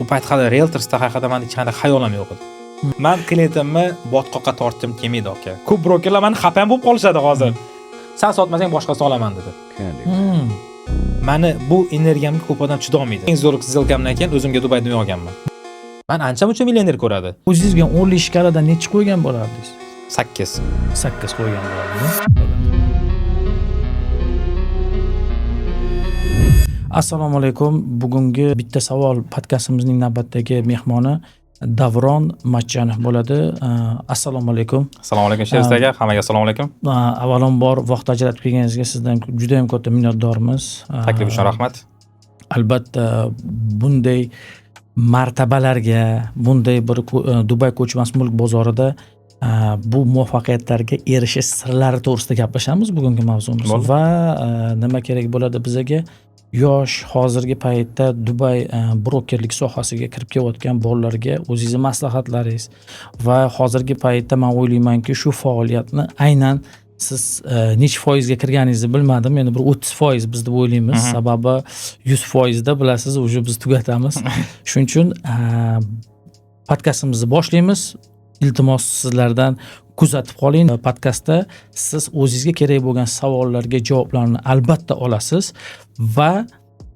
U payt hali realtorsda haqida mani hech qanday xayolim yo'q edi. Man klientimni botqoqqa tortgim kelmaydi, aka. Ko'p brokerlar mani xafa ham bo'lib qolishadi hozir. San sotmasang boshqasi olaman dedi. Mani bu energiyamga ko'p odam chidolmaydi. Eng zo'r сделка mdan keyin o'zimga Dubayda uy olganman. Man ancha muncha millioner ko'radi. O'zingizga 10 lik shkaladan nechi qo'ygan bo'lardingiz? 8. 8 qo'ygan bo'lardingiz. Assalomu alaykum. Bugungi bitta savol podkastimizning navbatdagi mehmoni Davron Matjanov bo'ladi. Assalomu alaykum. Assalomu alaykum, Sherzod aka, hammaga assalomu alaykum. Avvalambor vaqt ajratib kelganingizga sizdan juda ham katta minnatdormiz. Taklif uchun rahmat. Albatta, bunday martabalarga, bunday bir Dubay ko'chmas mulk bozorida bu muvaffaqiyatlarga erishish sirlari to'g'risida gaplashamiz bugungi mavzumiz. Bo'ldi. Va nima kerak bo'ladi bizaga? Yosh, hozirgi paytda Dubay brokerlik sohasiga kirib kelayotgan bolalarga o'zingizni maslahatlaringiz va hozirgi paytda man o'ylaymanki, shu faoliyatni aynan siz nechi foizga kirganingizni bilmadim, endi bir 30% biz deb o'ylaymiz. Sababi 100%da bilasiz, уже biz tugatamiz. Shuning uchun podkastimizni boshlaymiz. Iltimos, sizlardan kuzatib qoling. Podkastda siz o'zingizga kerak bo'lgan savollarga javoblarni albatta olasiz va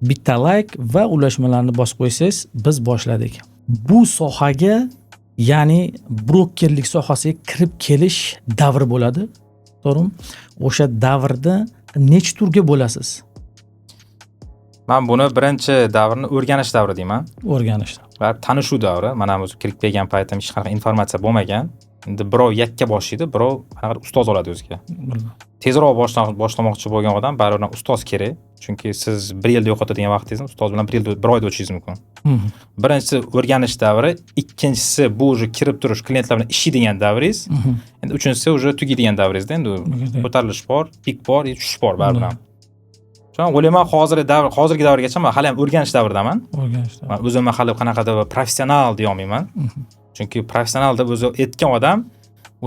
bitta layk va ulashmalarni bosib qo'ysangiz, biz boshladik. Bu sohaga, ya'ni brokerlik sohasiga kirib kelish davri bo'ladi, to'g'rimi? O'sha davrda necha turga bo'lasiz? Man buni birinchi davrni o'rganish davri deyman. O'rganish. Va tanishuv davri. Mana o'zi kirib kelgan paytim hech qanaqa informatsiya bo'lmagan. Endi birov yakka boshlaydi, birov qanaqadir ustoz oladi o'ziga. Tezroq boshlamoqchi bo'lgan odam baribir ham ustoz kerak. Chunki siz bir yilda yo'qotadigan vaqtingizni ustoz bilan bir yilda, bir oyda o'tishingiz mumkin. Birinchisi o'rganish davri, ikkinchisi bu уже kirib turish, klientlar bilan ishlaydigan davringiz. Endi uchinchisi уже tugaydigan davringizda endi ko'tarilish bor, pik bor, tushish bor baribir ham. Shuning o'ylayman, hozirgi davr, hozirgi davrgacha man hali ham o'rganish davridaman. O'rganish davri. Man o'zimni hali qanaqadir professional deya olmayman. Chunki professional deb o'zi aytgan odam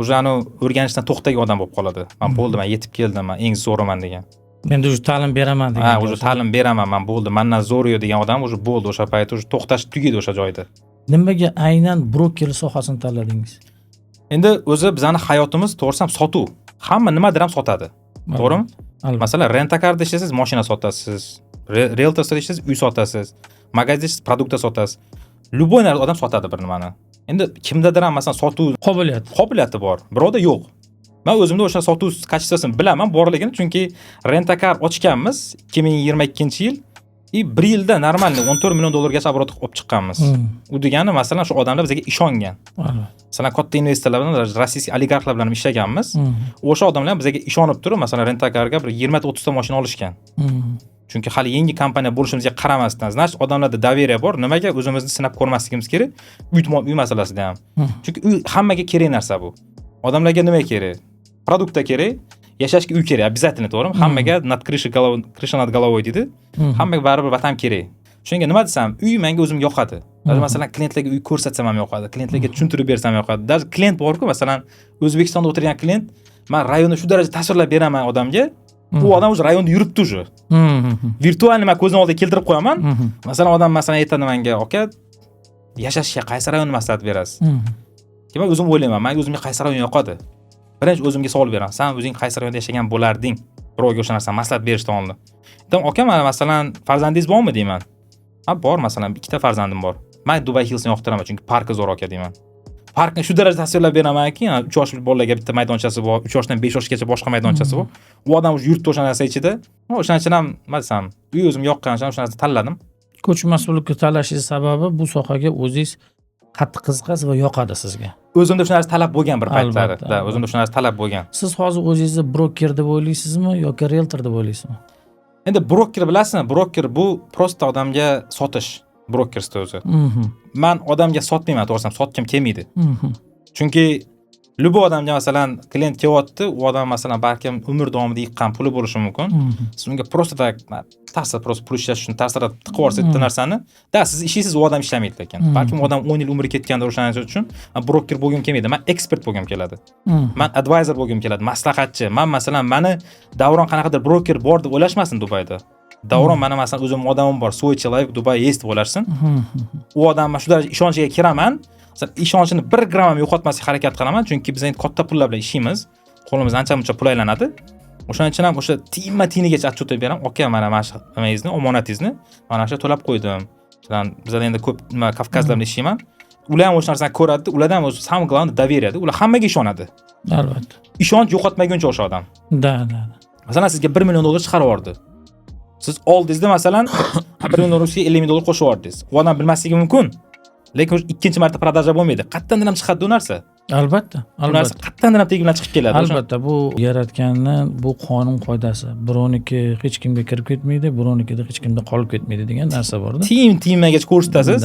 уже anavi o'rganishdan to'xtagan odam bo'lib qoladi. Man bo'ldi, man yetib keldim, man eng zo'riman degan. Endi уже ta'lim beraman degan. Ha, уже ta'lim beraman, man bo'ldi, mandan zo'ri yo'q degan odam уже bo'ldi, o'sha payt уже to'xtash tugaydi o'sha joyda. Nimaga aynan brokerlik sohasini tanladingiz? Endi o'zi bizani hayotimiz, to'g'risi ham, sotuv. Hamma nimadir ham sotadi. To'g'rimi? Albatta. Masalan, rent-a-carda ishlasangiz, mashina sotasiz. Realtorda ishlasangiz, uy sotasiz. Magazinda ishlasangiz, продукт sotasiz. Любой narsa odam sotadi bir nimani. Endi kimdadir ham, masalan, sotuv qobiliyat qobiliyati bor, birovda yo'q. Man o'zimda o'sha sotuv качество sini bilaman borligini, chunki rent-a-car ochganmiz 2022-yil и bir yilda нормальный 14 million dollargacha оборот olib chiqqanmiz. U degani, masalan, shu odamlar bizga ishongan. Masalan, katta investorlar bilan, российский oligarxlar bilan ham ishlaganmiz. O'sha odamlar ham bizga ishonib turib, masalan, rent-a-carga bir 20 ta 30 ta mashina olishgan. Chunki hali yangi kompaniya bo'lishimizga qaramasdan, значит, odamlarda доверие bor. Nimaga o'zimizni sinab ko'rmasligimiz kerak? Uy masalasida ham. Chunki uy hammaga kerak narsa bu. Odamlarga nima kerak? Продукт kerak, yashashga uy kerak, обязательно, to'g'rimi? Hammaga над крышей головой, крыша над головой deydi. Hammaga baribir vatan kerak. Shunga nima desam, uy menga o'zimga yoqadi. Даже masalan, klientlarga uy ko'rsatsam ham yoqadi, klientlarga tushuntirib bersam yoqadi. Даже klient bor-ku, masalan, O'zbekistonda o'tirgan klient, man rayonni shu darajada tasvirlab beraman odamga, u odam уже rayonda yuribdi уже. Виртуальный man ko'zini oldiga keltirib qo'yaman. Masalan, odam, masalan, aytadi menga: "Aka, yashashga qaysi rayonni maslahat berasiz?" Keyin man o'zim o'ylayman, manga o'zimga qaysi rayon yoqadi. Birinchi o'zimga savol beraman: "San o'zing qaysi rayonda yashagan bo'larding birovga o'sha narsani maslahat berishdan oldin?" Aytaman: "Aka, mana, masalan, farzandingiz bormi?" deyman. "Ha, bor, masalan, ikkita farzandim bor." "Man Dubay Hillsni yoqtiraman, chunki parki zo'r, aka", deyman. Parkni shu darajada tasvirlab beramanki, 3 yoshli bolalarga bitta maydonchasi bor, 3 yoshdan 5 yoshgacha boshqa maydonchasi bor. U odam уже yuribdi o'sha narsa ichida. O'shaning uchun ham, nima desam, uy o'zimga yoqqan, o'sha narsani tanladim. Ko'chmas mulkni tanlashingiz sababi bu sohaga o'zingiz qattiq qiziqasiz va yoqadi sizga. O'zimda shu narsa talab bo'lgan bir paytlari. Albatta, Да, o'zimda shu narsa talab bo'lgan. Siz hozir o'zingizni broker deb o'ylaysizmi yoki realtor deb o'ylaysizmi? Endi broker, bilasizmi, broker bu просто odamga sotish, brokersta o'zi. Man odamga sotmayman, to'g'risi ham, sotgim kelmaydi. Chunki любой odamga, masalan, klient kelyapti, u odam, masalan, balkim umr davomida yiqqan puli bo'lishi mumkin. Siz unga просто так ta'sir, просто pul ishlash uchun ta'sirlatib tiqib yuborsa bitta narsani, да, siz ishlaysiz, u odam ishlamaydi lekin. Balkim u odam 10 yil umri ketgandir o'sha narsa uchun. Man broker bo'lgim kelmaydi, man ekspert bo'lgim keladi. Man advisor bo'lgim keladi, maslahatchi. Man, masalan, mani Davron qanaqadir broker bor deb o'ylashmasin Dubayda. Davron, mana, masalan, o'zim odamim bor, свой человек, Дубай есть bo'larsin. U odam, man shu daraja ishonchiga kiraman, masalan, ishonchini bir gramm ham yo'qotmaslik harakat qilaman, chunki biz endi katta pullar bilan ishlaymiz, qo'limizda ancha muncha pul aylanadi. O'shaning uchun ham o'sha tiyinma tiyinigacha отчет beraman: "Aka, mana shu nimangizni, omonatingizni mana shu to'lab qo'ydim." Masalan, bizada endi ko'p nima, kavkazlar bilan ishlayman, ular ham o'sha narsani ko'radida, ularda ham o'zi самое главное доверие da, ular hammaga ishonadi. Ishonch yo'qotmaguncha o'sha odam. Да да Masalan, sizga 1 million dollar chiqarib yubordi, siz oldingizda, masalan, 1 million dollar ustiga 50 ming dollar qo'shib yubordingiz. U odam bilmasligi mumkin, lekin уже ikkinchi marta продажа bo'lmaydi. Qayerdandir ham chiqadi u narsa. U narsa qayerdandir ham tegi bilan chiqib keladi. Albatta, bu yaratganni bu qonun qoidasi, birovniki hech kimga kirib ketmaydi, birovnikida hech kimda qolib ketmaydi degan narsa borda. Tiyin tiyinmagacha ko'rsatasiz.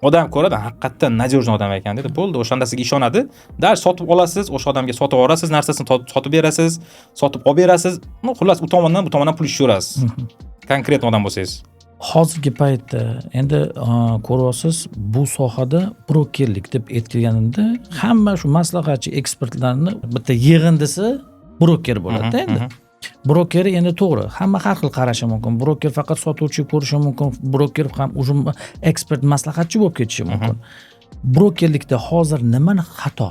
Odam ko'radi, haqiqatdan надежный odam ekan deydi, bo'ldi, o'shanda sizga ishonadi. Дальше sotib olasiz, o'sha odamga sotib yuborasiz narsasini, sotib berasiz, sotib olib berasiz. Ну, xullas, u tomondan, bu tomondan pul ishlaverasiz, конкретный odam bo'lsangiz. Hozirgi paytda endi ko'ryapsiz, bu sohada brokerlik deb aytganimda hamma shu maslahatchi ekspertlarni bitta yig'indisi broker bo'ladida. Endi broker, endi to'g'ri, hamma har xil qarashi mumkin. Broker faqat sotuvchi ko'rishi mumkin, broker ham уже ekspert maslahatchi bo'lib ketishi mumkin. Brokerlikda hozir nimani xato?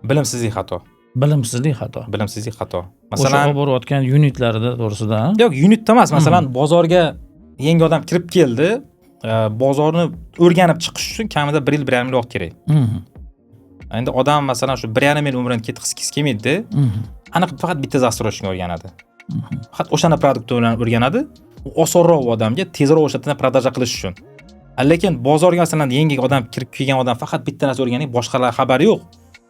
Bilimsizlik xato. Bilimsizlik xato. Bilimsizlik xato. Masalan, masalan, olib borayotgan yunitlarida to'g'risida, a? Yo'q, yunitda emas. Masalan, bozorga yangi odam kirib keldi, bozorni o'rganib chiqish uchun kamida bir yil, 1,5 yil vaqt kerak. Endi odam, masalan, shu 1,5 yil umrini ketkizgisi kelmaydida. Aniq faqat bitta застройщик ni o'rganadi, faqat o'shani продукт i bilan o'rganadi. U osonroq u odamga, tezroq o'sha yerdan продажа qilish uchun. Lekin bozorga, masalan, yangi odam kirib kelgan odam faqat bitta narsa o'rganing, boshqalar xabari yo'q,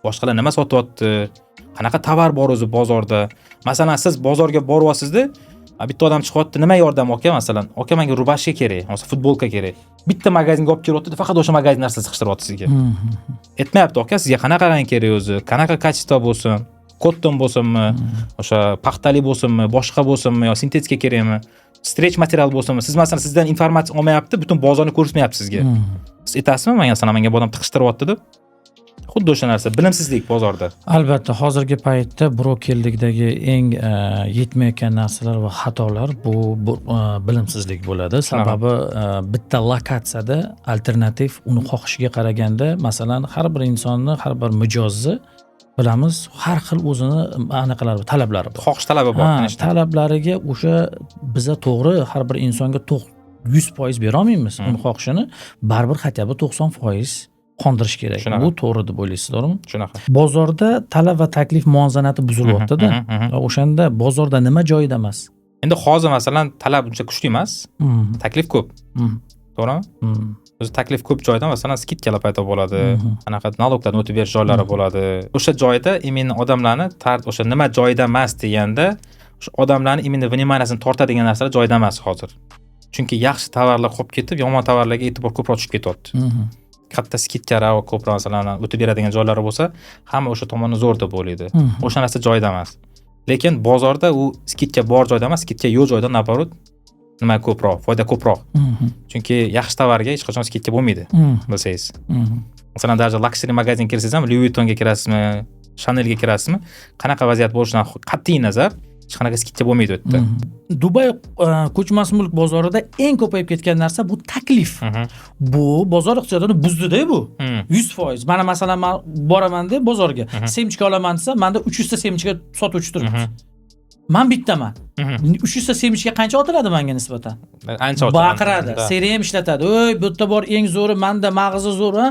boshqalar nima sotyapti, qanaqa tovar bor o'zi bozorda. Masalan, siz bozorga boryapsizda, bitta odam chiqyapti: "Nima yordam, aka?" Masalan, "Aka, menga рубашка kerak, bo'lmasa futbolka kerak." Bitta magazinga olib kelyapti, faqat o'sha magazin narsasi siqishtiryapti sizga. Aytmayapti: "Aka, sizga qanaqa rang kerak o'zi, qanaqa качество bo'lsin, cotton bo'lsinmi, o'sha paxtali bo'lsinmi, boshqa bo'lsinmi yo sintetika kerakmi, stretch material bo'lsinmi?" Siz, masalan, sizdan informatsiya olmayapti, butun bozorni ko'rsatmayapti sizga. Siz aytasizmi menga, masalan, menga bu odam tiqishtiryapti deb? Xuddi o'sha narsa, bilimsizlik bozorda. Albatta, hozirgi paytda brokerlikdagi eng yetmayotgan narsalar va xatolar bu bilimsizlik bo'ladi. Sababi bitta lokatsiyada alternativ uni xohishiga qaraganda, masalan, har bir insonni, har bir mijozni bilamiz, har xil o'zini anaqalari, talablari bor. Xohish talabi bor. Ha, Конечно. talablariga o'sha biza to'g'ri har bir insonga 100% berolmaymiz uni xohishini, baribir хотя бы 90% qondirish kerak. Shunaqa. Bu to'g'ri deb o'ylaysiz, to'g'rimi? Shunaqa. Bozorda talab va taklif muvozanati buzilyaptida. Mhm, mhm. Va o'shanda bozorda nima joyida emas? Endi hozir, masalan, talab uncha kuchli emas, taklif ko'p, to'g'rimi? O'zi taklif ko'p joyda, masalan, скидка lar paydo bo'ladi, anaqa налог larni o'tib berish joylari bo'ladi. O'sha joyda именно odamlarni o'sha nima joyida emas deganda, o'sha odamlarni именно внимание sini tortadigan narsalar joyida emas hozir, chunki yaxshi tovarlar qolib ketib, yomon tovarlarga e'tibor ko'proq tushib ketyapti. Katta скидка lar ko'proq, masalan, o'tib beradigan joylari bo'lsa, hamma o'sha tomonni zo'r deb o'ylaydi. O'sha narsa joyida emas, lekin bozorda u скидка bor joyda emas, скидка yo'q joyda, наоборот, nima ko'proq, foyda ko'proq, chunki yaxshi tovarga hech qachon скидка bo'lmaydi, bilsangiz. Masalan, даже luxury magazin kirsangiz ham, Louis Vuittonga kirasizmi, Chanelga kirasizmi, qanaqa vaziyat bo'lishidan qat'iy nazar hech qanaqa скидка bo'lmaydi u yerda. Dubay ko'chmas mulk bozorida eng ko'payib ketgan narsa bu taklif. Bu bozor iqtisodiyotini buzdida bu. 100%. Mana, masalan, man boramanda bozorga, семечка olaman desa, manda 300 ta семечка sotuvchi turibdi. Man bittaman. 300 ta семечка qancha otiladi manga nisbatan? Ancha ochiladi. Baqiradi, CRM ishlatadi. "Ey, bu yerda bor eng zo'ri, manda mag'izi zo'r." Ha?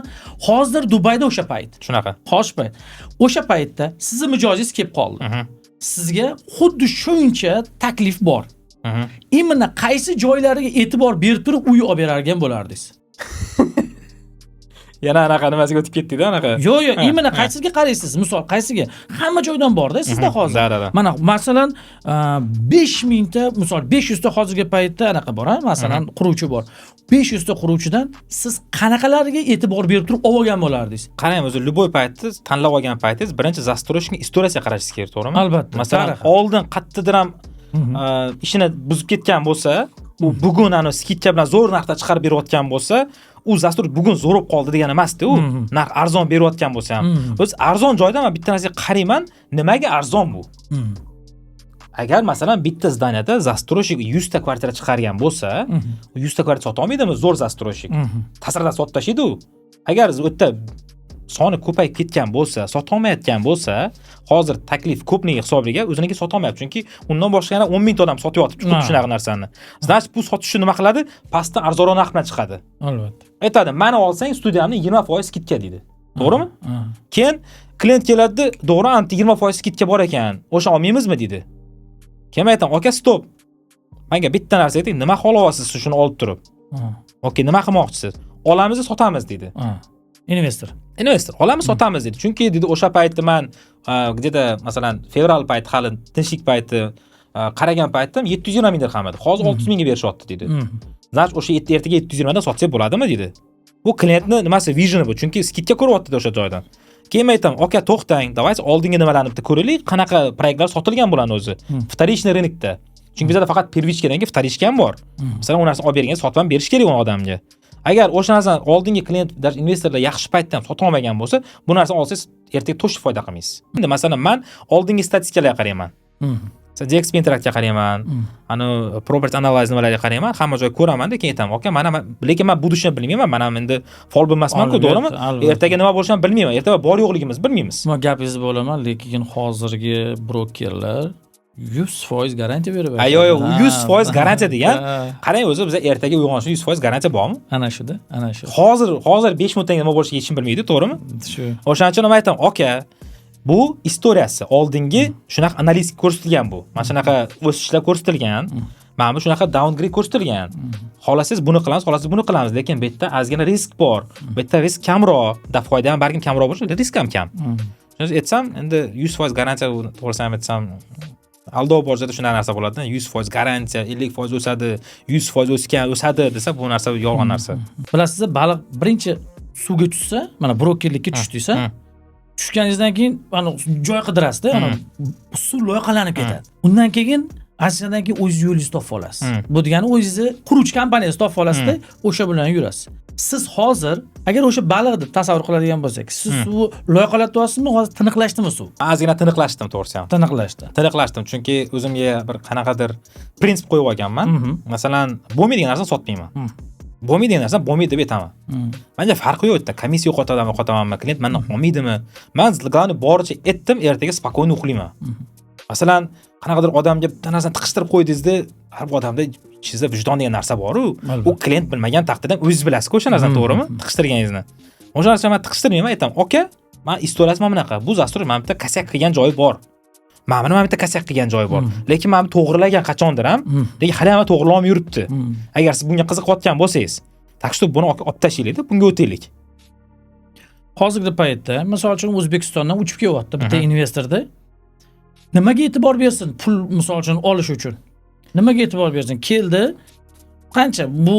Hozir Dubayda o'sha payt. Shunaqa. Xo'sh payt. O'sha paytda sizni mijozingiz kelib qoldi. Sizga xuddi shuncha taklif bor. Именно qaysi joylariga e'tibor berib turib uy olib berargan bo'lardingiz? Yana anaqa nimasiga o'tib ketdikda anaqa. Yo'q, именно qaysiga qaraysiz? Misol, qaysiga? Hamma joydan borda sizda hozir. Да, да, да. Mana, masalan, 5000 ta, misol, 500 ta hozirgi paytda anaqa bor, ha, masalan, quruvchi bor. 500 ta quruvchidan siz qanaqalariga e'tibor berib turib olib olgan bo'lardingiz? Qarang, o'zi любой paytda tanlab olgan paytingiz birinchi застройщик ning история siga qarashingiz kerak, to'g'rimi? Albatta, Masalan, tarixi. oldin qayerdadir ham ishini buzib ketgan bo'lsa, u bugun ani скидка bilan zo'r narxda chiqarib berayotgan bo'lsa, u застройщик bugun zo'r bo'lib qoldi degani emasda u. Narx arzon berayotgan bo'lsa ham. O'zi arzon joyda man bitta narsaga qarayman, nimaga arzon bu? Agar, masalan, bitta здания da застройщик 100 ta kvartira chiqargan bo'lsa, 100 ta kvartira sota olmaydimi zo'r застройщик? Tasirdan sotib tashlaydi u. Agar u yerda soni ko'payib ketgan bo'lsa, sotolmayotgan bo'lsa, hozir taklif ko'pligi hisobiga o'ziniki sotolmayapti, chunki undan boshqa yana 10 mingta odam sotyapti xuddi shunaqa narsani. Значит, bu sotishni nima qiladi? Pastdan arzonroq narx bilan chiqadi. Aytadi, mani olsang, studiyamni 20% скидка, deydi, to'g'rimi? Ha. Keyin klient keladi, to'g'ri, anti 20% скидка bor ekan, o'sha olmaymizmi, deydi. Keyin man aytaman: "Aka, стоп, manga bitta narsa ayting, nima xohlayapsiz siz shuni olib turib?" "Okey, nima qilmoqchisiz?" "Olamiz, sotamiz", deydi. Ha. Investor. Investor olamiz, sotamiz, deydi. Chunki, deydi, o'sha paytda man где то masalan, fevral payti, hali tinchlik payti, qaragan paytim 720 ming dirham edi, hozir 600 mingga berishyapti, deydi. Значит, o'sha ertaga 720dan sotsak bo'ladimi, deydi. Bu klientni nimasi, visioni bu, chunki скидка ko'ryaptida o'sha joydan. Keyin man aytaman: "Aka, to'xtang, давайте oldingi nimalarni bitta ko'raylik, qanaqa proyektlar sotilgan bularni o'zi вторичный рынок da, chunki bizada faqat первичка dan keyin вторичка ham bor. Masalan, u narsani olib bergan, sotib ham berish kerak uni odamga. Agar o'sha narsani oldingi klient, даже investorlar yaxshi paytda ham sota olmagan bo'lsa, bu narsani olsangiz, ertaga точно foyda qilmaysiz. Endi, masalan, man oldingi statistikalarga qarayman, masalan, DXB Interactga qarayman, ani Property Analyze nimalarga qarayman, hamma joy ko'ramanda, keyin aytaman: "Aka, mana lekin man будущее bilmayman, man ham endi folbin emasmanku, to'g'rimi? Albatta. Ertaga nima bo'lishini ham bilmayman, ertaga bor yo'qligimizni bilmaymiz." Man gapingizni bo'laman, lekin hozirgi brokerlar 100% garantiya berib A, yo'q, yo'q, 100% garantiya degan, Ha. qarang, o'zi biza ertaga uyg'onishda 100% garantiya bormi? Ana shuda, ana shu. Hozir 5 minutdan keyin nima bo'lishini hech kim bilmaydi, to'g'rimi? Shu. O'shaning uchun nima aytaman, aka, bu istoriyasi oldingi shunaqa analiz ko'rsatilgan, bu mana shunaqa o'sishlar ko'rsatilgan, mana bu shunaqa downgrade ko'rsatilgan. Xohlasangiz, buni qilamiz, xohlasangiz, buni qilamiz, lekin bu yerda ozgina risk bor, bu yerda risk kamroq da, foyda ham balkim kamroq bo'lishi, risk ham kam. Shuni aytsam, endi 100% garantiya, to'g'risini ham aytsam, aldov bor joyda shunaqa narsa bo'ladi: 100% garantiya, 50% o'sadi, 100% o'sgan, o'sadi desa, bu narsa yolg'on narsa. Bilasiz, baliq birinchi suvga tushsa, mana brokerlikka tushdingiz, a? Tushganingizdan keyin mana joy qidirasizda, ana suv loyqalanib ketadi. Undan keyin, ozgindan keyin o'zingiz yo'lingizni topib olasiz. Bu degani o'zingizni quruvchi kompaniyangizni topib olasizda, o'sha bilan yurasiz. Siz hozir agar o'sha baliq deb tasavvur qiladigan bo'lsak, siz suvni loyqalatyapsizmi, hozir tiniqlashdimi suv? Ozgina tiniqlashdim, to'g'risi ham. Tiniqlashdi. Tiniqlashdim, chunki o'zimga bir qanaqadir prinsip qo'yib olganman. Masalan, bo'lmaydigan narsani sotmayman. Bo'lmaydigan narsa bo'lmaydi deb aytaman. Manga farqi yo'q, yerda komissiya yo'qotadimi, yo'qotamanmi, klient mandan olmaydimi, man главное boricha aytdim, ertaga спокойно uxlayman. Masalan, qanaqadir odamga bitta narsani tiqishtirib qo'ydingizda, har bir odamda ichingizda vijdon degan narsa boru. U klient bilmagan taqdirda ham o'zingiz bilasizku o'sha narsani, to'g'rimi, tiqishtirganingizni. O'sha narsani man tiqishtirmayman, aytaman: "Aka, man istoriyasi mana bunaqa, bu застрой mana bitta косяк qilgan joyi bor, mana buni, mana bitta косяк qilgan joyi bor, lekin mana bu to'g'rilagan qachondir ham, lekin hali ham to'g'rilolmay yuribdi. Agar siz bunga qiziqayotgan bo'lsangiz, так что buni olib tashlaylik, bunga o'taylik." Hozirgi paytda, misol uchun, O'zbekistondan uchib kelyapti bitta investorda, nimaga e'tibor bersin pul, misol uchun, olish uchun nimaga e'tibor bersin? Keldi, qancha bu,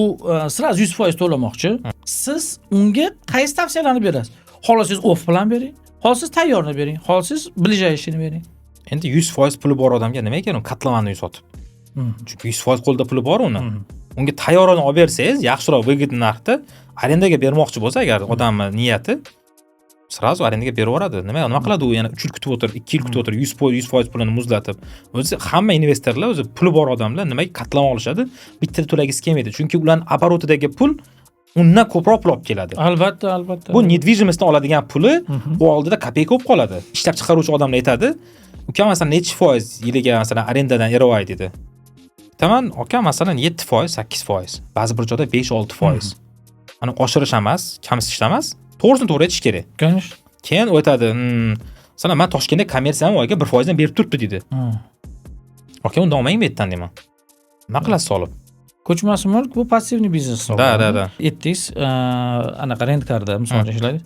сразу 100% to'lamoqchi. Siz unga qaysi tavsiyalarni berasiz? Xohlasangiz, офф bilan bering, xohlasangiz, tayyorni bering, xohlasangiz, ближайший ni bering. Endi 100% puli bor odamga nima ekan u котлован ni uy sotib? Chunki 100% qo'lida puli bor uni. Unga tayyorini olib bersangiz, yaxshiroq, выгодный narxda arendaga bermoqchi bo'lsa, agar odamni niyati, сразу arendaga berib yuboradi. Nima qiladi u yana 3 yil kutib o'tirib, 2 yil kutib o'tirib, 100% pulini muzlatib? O'zi hamma investorlar, o'zi puli bor odamlar nimaga котлован olishadi? Bittada to'lagisi kelmaydi, chunki ularni оборот idagi pul undan ko'proq pul olib keladi. Albatta, albatta. Bu недвижимость dan oladigan puli u oldida kopeyka bo'lib qoladi. Ishlab chiqaruvchi odamlar aytadi: "Uka, masalan, nechi foiz yiliga, masalan, arendadan ROI?" dedi. Aytaman: "Aka, masalan, 7%, 8%, ba'zi bir joyda 5-6%. Ani oshirish emas, kamsitish emas, to'g'risini to'g'ri aytish kerak." Конечно. Keyin u aytadi: "Masalan, man Toshkentda kommersiya ham oyiga 1%dan berib turibdi", deydi. "Aka, unda olmang bu yerdan", deyman. Nima qilasiz solib? Ko'chmas mulk bu пассивный biznes. Да, да, да. Aytdingiz, anaqa Rentkarda, misol uchun, ishlaydi,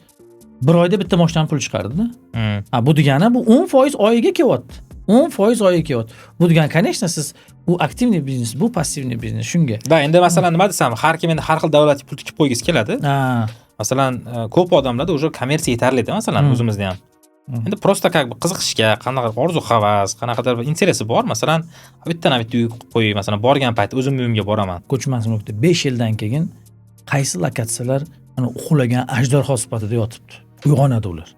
bir oyda bitta moshinani puli chiqardida. Ha, bu degani bu 10% oyiga kelyapti, 10% oyiga kelyapti. Bu degani, конечно, siz u активный biznes, bu пассивный biznes, shunga. Да, endi masalan, nima desam, har kim endi har xil davlatga pul tikib qo'ygisi keladi. Masalan, ko'p odamlarda уже kommersiya yetarlida, masalan, o'zimizda ham. Endi просто как бы qiziqishga, qanaqa orzu havas, qanaqadir bir интерес i bor, masalan, bittadan bitta uy qilib qo'yay, masalan, borgan paytda o'zimni uyimga boraman. Ko'chmas mulkda 5 yildan keyin qaysi lokatsiyalar ana uxlagan ajdarho sifatida yotibdi, uyg'onadi ular?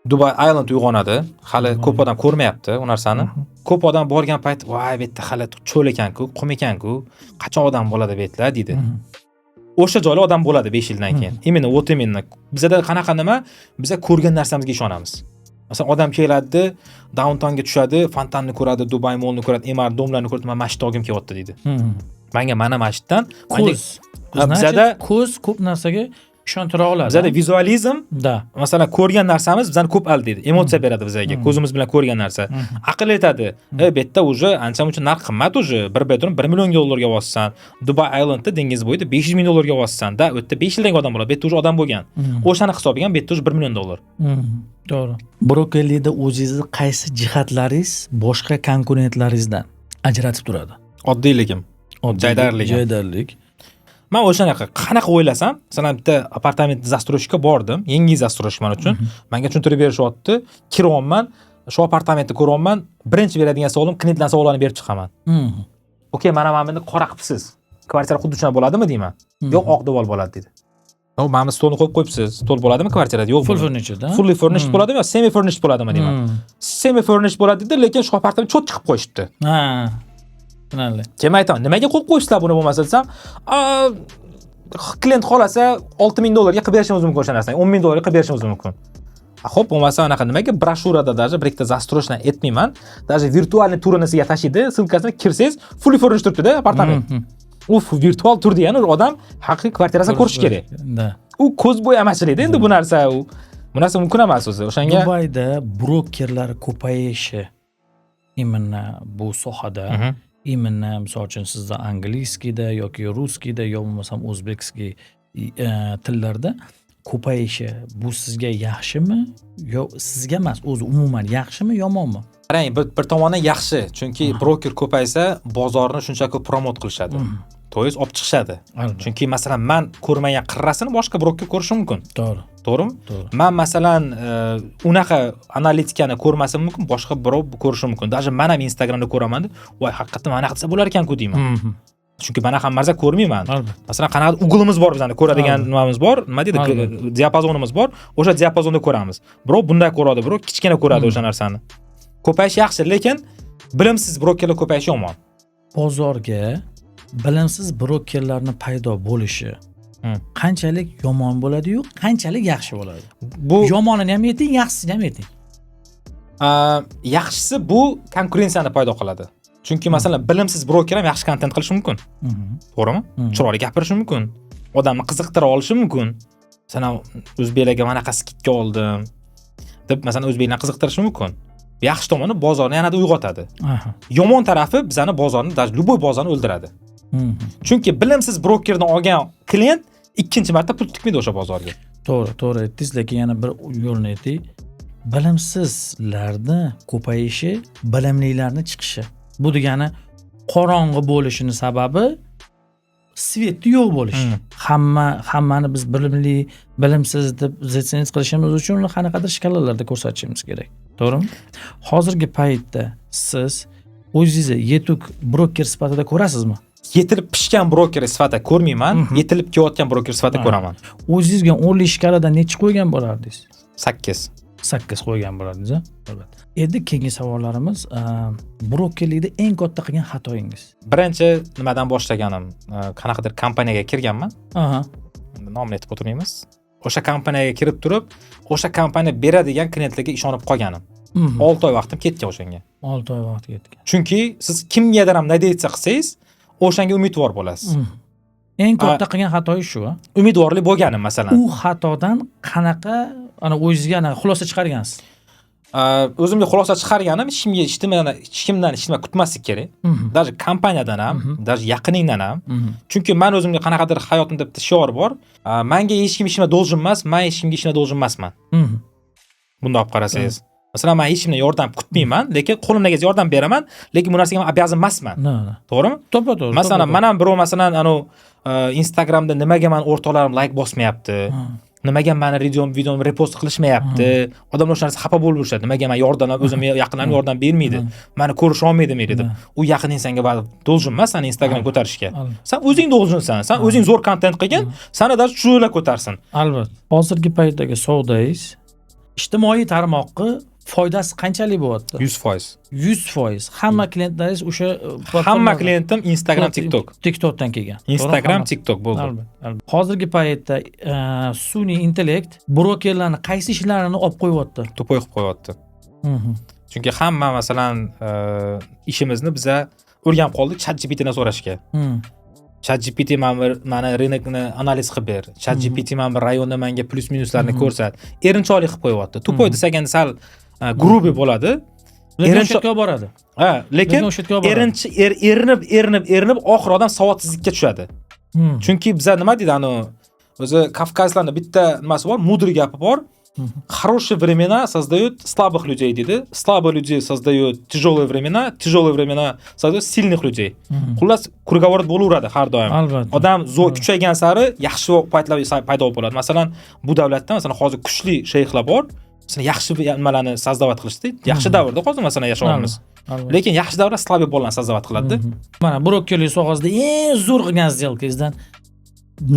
Dubai Island uyg'onadi. Hali ko'p odam ko'rmayapti u narsani. Ko'p odam borgan payt, "Voy, bu yerda hali cho'l ekan-ku, qum ekan-ku, qachon odam bo'ladi bu yerda?" deydi. O'sha joylar odam bo'ladi 5 yildan keyin. Именно, вот именно. Bizada qanaqa nima? Biza ko'rgan narsamizga ishonamiz. Masalan, odam keladi, downtownga tushadi, fontanni ko'radi, Dubai Mallni ko'radi, Emaar дом larni ko'radi, "Man mana shu olgim kelyapti", deydi. Manga mana shu yerdan Ko'z. Ha, Ko'z ko'p narsaga ishontira oladi. Bizada vizualizm, masalan, ko'rgan narsamiz bizani ko'p aldaydi, emotsiya beradi bizga, ko'zimiz bilan ko'rgan narsa. Aql aytadi, bu yerda уже ancha muncha narx qimmat, уже bir bedroom 1 million dollarga olsan, Dubai Islandda, dengiz bo'yida 500 ming dollarga olsan da, u yerda 5 yildan keyin odam bo'ladi, bu yerda уже odam bo'lgan. O'shani hisobiga ham bu yerda уже 1 million dollar. To'g'ri. Brokerlikda o'zingizni qaysi jihatlaringiz boshqa konkurentlaringizdan ajratib turadi? Oddiyligim. Oddiylik, Jaydarligim. Jaydarlik. Man o'shanaqa qanaqa o'ylasam, masalan, bitta apartament застройщик ka bordim, yangi застройщик man uchun, manga tushuntirib berishyapti, kiryapman, shu apartamentni ko'ryapman, birinchi beradigan savolim, klientlarni savollarini berib chiqaman. "Okey, mana buni qora qilibsiz, kvartira xuddi shunaqa bo'ladimi?" deyman. "Yo'q, oq devor bo'ladi", deydi. "Yo'q, mana bu stolni qo'yib qo'yibsiz, stol bo'ladimi kvartirada?" "Yo'q." Full furniture da. "Fully furnished bo'ladimi yo semi furnished bo'ladimi?" deyman. "Semi furnished bo'ladi", deydi, lekin shu apartament cho't chiqib qo'yishibdi. Ha. Tushunarli. Keyin aytaman, "Nimaga qo'yib qo'yibsizlar buni bo'lmasa?" desam, "Klient xohlasa, 6000 dollarga qilib berishimiz mumkin o'sha narsani, 10 ming dollarga qilib berishimiz mumkin". Xo'p, bo'lmasa anaqa nimaga broshurada даже bir ikkita застройщик aytmayman, даже виртуальный turini sizga tashlaydi, ссылка sini, kirsangiz, fully furnished turibdida apartament. U virtual tur degani odam haqiqiy kvartirasini ko'rishi kerak. U ko'z bo'yamachilikda endi bu narsa, bu narsa mumkin emas o'zi. O'shanga Dubayda brokerlar ko'payishi, именно bu sohada, именно misol uchun sizda английский da yoki русский da yo bo'lmasam узбекский tillarda ko'payishi, bu sizga yaxshimi yo sizga emas, o'zi umuman yaxshimi, yomonmi? Qarang, bir tomondan yaxshi, chunki broker ko'paysa, bozorni shuncha ko'p promote qilishadi. То есть olib chiqishadi. Chunki masalan, man ko'rmagan qirrasini boshqa broker ko'rishi mumkin. To'g'rimi? To'g'ri. Man masalan, unaqa analitikani ko'rmasam mumkin, boshqa birov ko'rishi mumkin. Даже man ham Instagramda ko'raman, "Voy, haqiqatdan mana qilsa bo'lar ekan-ku", deyman. Chunki man hamma narsa ko'rmayman. Masalan, qanaqa угл imiz bor, bizani ko'radigan nimamiz bor, nima deydi, diapazonimiz bor. O'sha diapazonda ko'ramiz. Birov bunday ko'radi, birov kichkina ko'radi o'sha narsani. Ko'payishi yaxshi, lekin bilimsiz brokerlar ko'payishi yomon. Bozorga bilimsiz brokerlarni paydo bo'lishi qanchalik yomon bo'ladi-yu, qanchalik yaxshi bo'ladi? Bu Yomonini ham ayting, yaxshisini ham ayting. Yaxshisi, bu konkurensiyani paydo qiladi. Chunki masalan, bilimsiz broker ham yaxshi kontent qilishi mumkin. To'g'rimi? Mhm. Chiroyli gapirishi mumkin. Odamni qiziqtira olishi mumkin. Masalan, "O'zbeklarga manaqa скидка oldim" deb, masalan, o'zbeklarni qiziqtirishi mumkin. Yaxshi tomoni, bozorni yanada uyg'otadi. Yomon tarafi, bizani bozorni, даже любой bozorni o'ldiradi. Chunki bilimsiz brokerdan olgan klient ikkinchi marta pul tikmaydi o'sha bozorga. To'g'ri, to'g'ri aytdingiz, lekin yana bir yo'lni aytay. Bilimsizlarni ko'payishi, bilimlilarni chiqishi. Bu degani qorong'i bo'lishini sababi свет ni yo'q bo'lishi. Hammani biz bilimli, bilimsiz deb заценить qilishimiz uchun uni qanaqadir shkalalarda ko'rsatishimiz kerak. To'g'rimi? Hozirgi paytda siz o'zingizni yetuk broker sifatida ko'rasizmi? Yetilib pishgan broker sifatida ko'rmayman, yetilib kelayotgan broker sifatida ko'raman. O'zingizga 10lik shkaladan nechi qo'ygan bo'lardingiz? 8. 8 qo'ygan bo'lardingiz, a? Albatta. Endi keyingi savollarimiz, brokerlikda eng katta qilgan xatoyingiz? Birinchi nimadan boshlaganim, qanaqadir kompaniyaga kirganman. Endi nomini aytib o'tirmaymiz. O'sha kompaniyaga kirib turib, o'sha kompaniya beradigan klientlarga ishonib qolganim. 6 oy vaqtim ketgan o'shanga. 6 oy vaqt ketgan. Chunki siz kimgadir ham надеяться qilsangiz, o'shanga umidvor bo'lasiz. Eng katta qilgan xatoyingiz shu, a? Umidvorlik bo'lganim masalan. U xatodan qanaqa ana o'zingizga ana xulosa chiqargansiz? O'zimga xulosa chiqarganim, hech kimdan hech nima kutmaslik kerak. Даже kompaniyadan ham, даже yaqiningdan ham. Chunki man o'zimga qanaqadir hayotimda bitta shior bor. Manga hech kim hech nima должен emas, man hech kimga hech nima должен emasman. Bundoq olib qarasangiz. Masalan, man hech kimdan yordam kutmayman, lekin qo'limdan kelsa yordam beraman, lekin bu narsaga man обязан emasman. Na. To'g'rimi? To'ppa to'g'ri. Masalan, man ham birov, masalan, anu Instagramda nimaga mani o'rtoqlarim layk bosmayapti? Nimaga mani videomni repost qilishmayapti? Odamlar o'sha narsa xafa bo'lib yurishadi. Nimaga man yordam, o'zim yaqinlarim yordam bermaydi? Mani ko'risha olmaydi meni deb. U yaqining senga baribir должен emas sani Instagram ko'tarishga. San o'zing должен san. San o'zing zo'r kontent qilgin, sani даже chuchuklar ko'tarsin. Albatta. Hozirgi paytdagi savdoyingiz Ijtimoiy tarmoqni foydasi qanchalik bo'lyapti? 100%. 100%. Hamma klientlaringiz o'sha Hamma klientim Instagram, TikTok. TikTokdan kelgan. Instagram, To'g'rimi? TikTok bo'ldi. Albatta, albatta. Hozirgi paytda sun'iy intellekt brokerlarni qaysi ishlarini olib qo'yyapti? Тупой qilib qo'yyapti. Chunki hamma, masalan, ishimizni biza o'rganib qoldik Chat GPTdan so'rashga. Chat GPT mana bir mani рынок ni analiz qilib ber. Chat GPT mana bir rayonda menga plyus minuslarni ko'rsat. Erinchoqlik qilib qo'yyapti. Тупой desak endi sal грубый bo'ladi. Lekin o'sha yerga olib boradi. Ha, lekin Lekin o'sha yerga olib boradi. erinib, erinib, erinib oxiri odam savodsizlikka tushadi. Chunki biza, nima deydi, anu o'zi kavkazlarni bitta nimasi bor, мудрый gapi bor. "Хорошие времена создают слабых людей", deydi. "Слабые люди создают тяжелые времена, тяжелые времена создают сильных людей". Xullas, круговорот bo'laveradi har doim. Odam zo'r kuchaygan sari yaxshi paytlar paydo bo'ladi. Masalan, bu davlatda, masalan, hozir kuchli shayxlar bor. Masalan, yaxshi nimalarni создавать qilishdi. Yaxshi davrda hozir, masalan, yashayapmiz. Lekin yaxshi davrda слабый bolalarni создавать qiladi. Mana brokerlik sohasida eng zo'r qilgan сделка ngizdan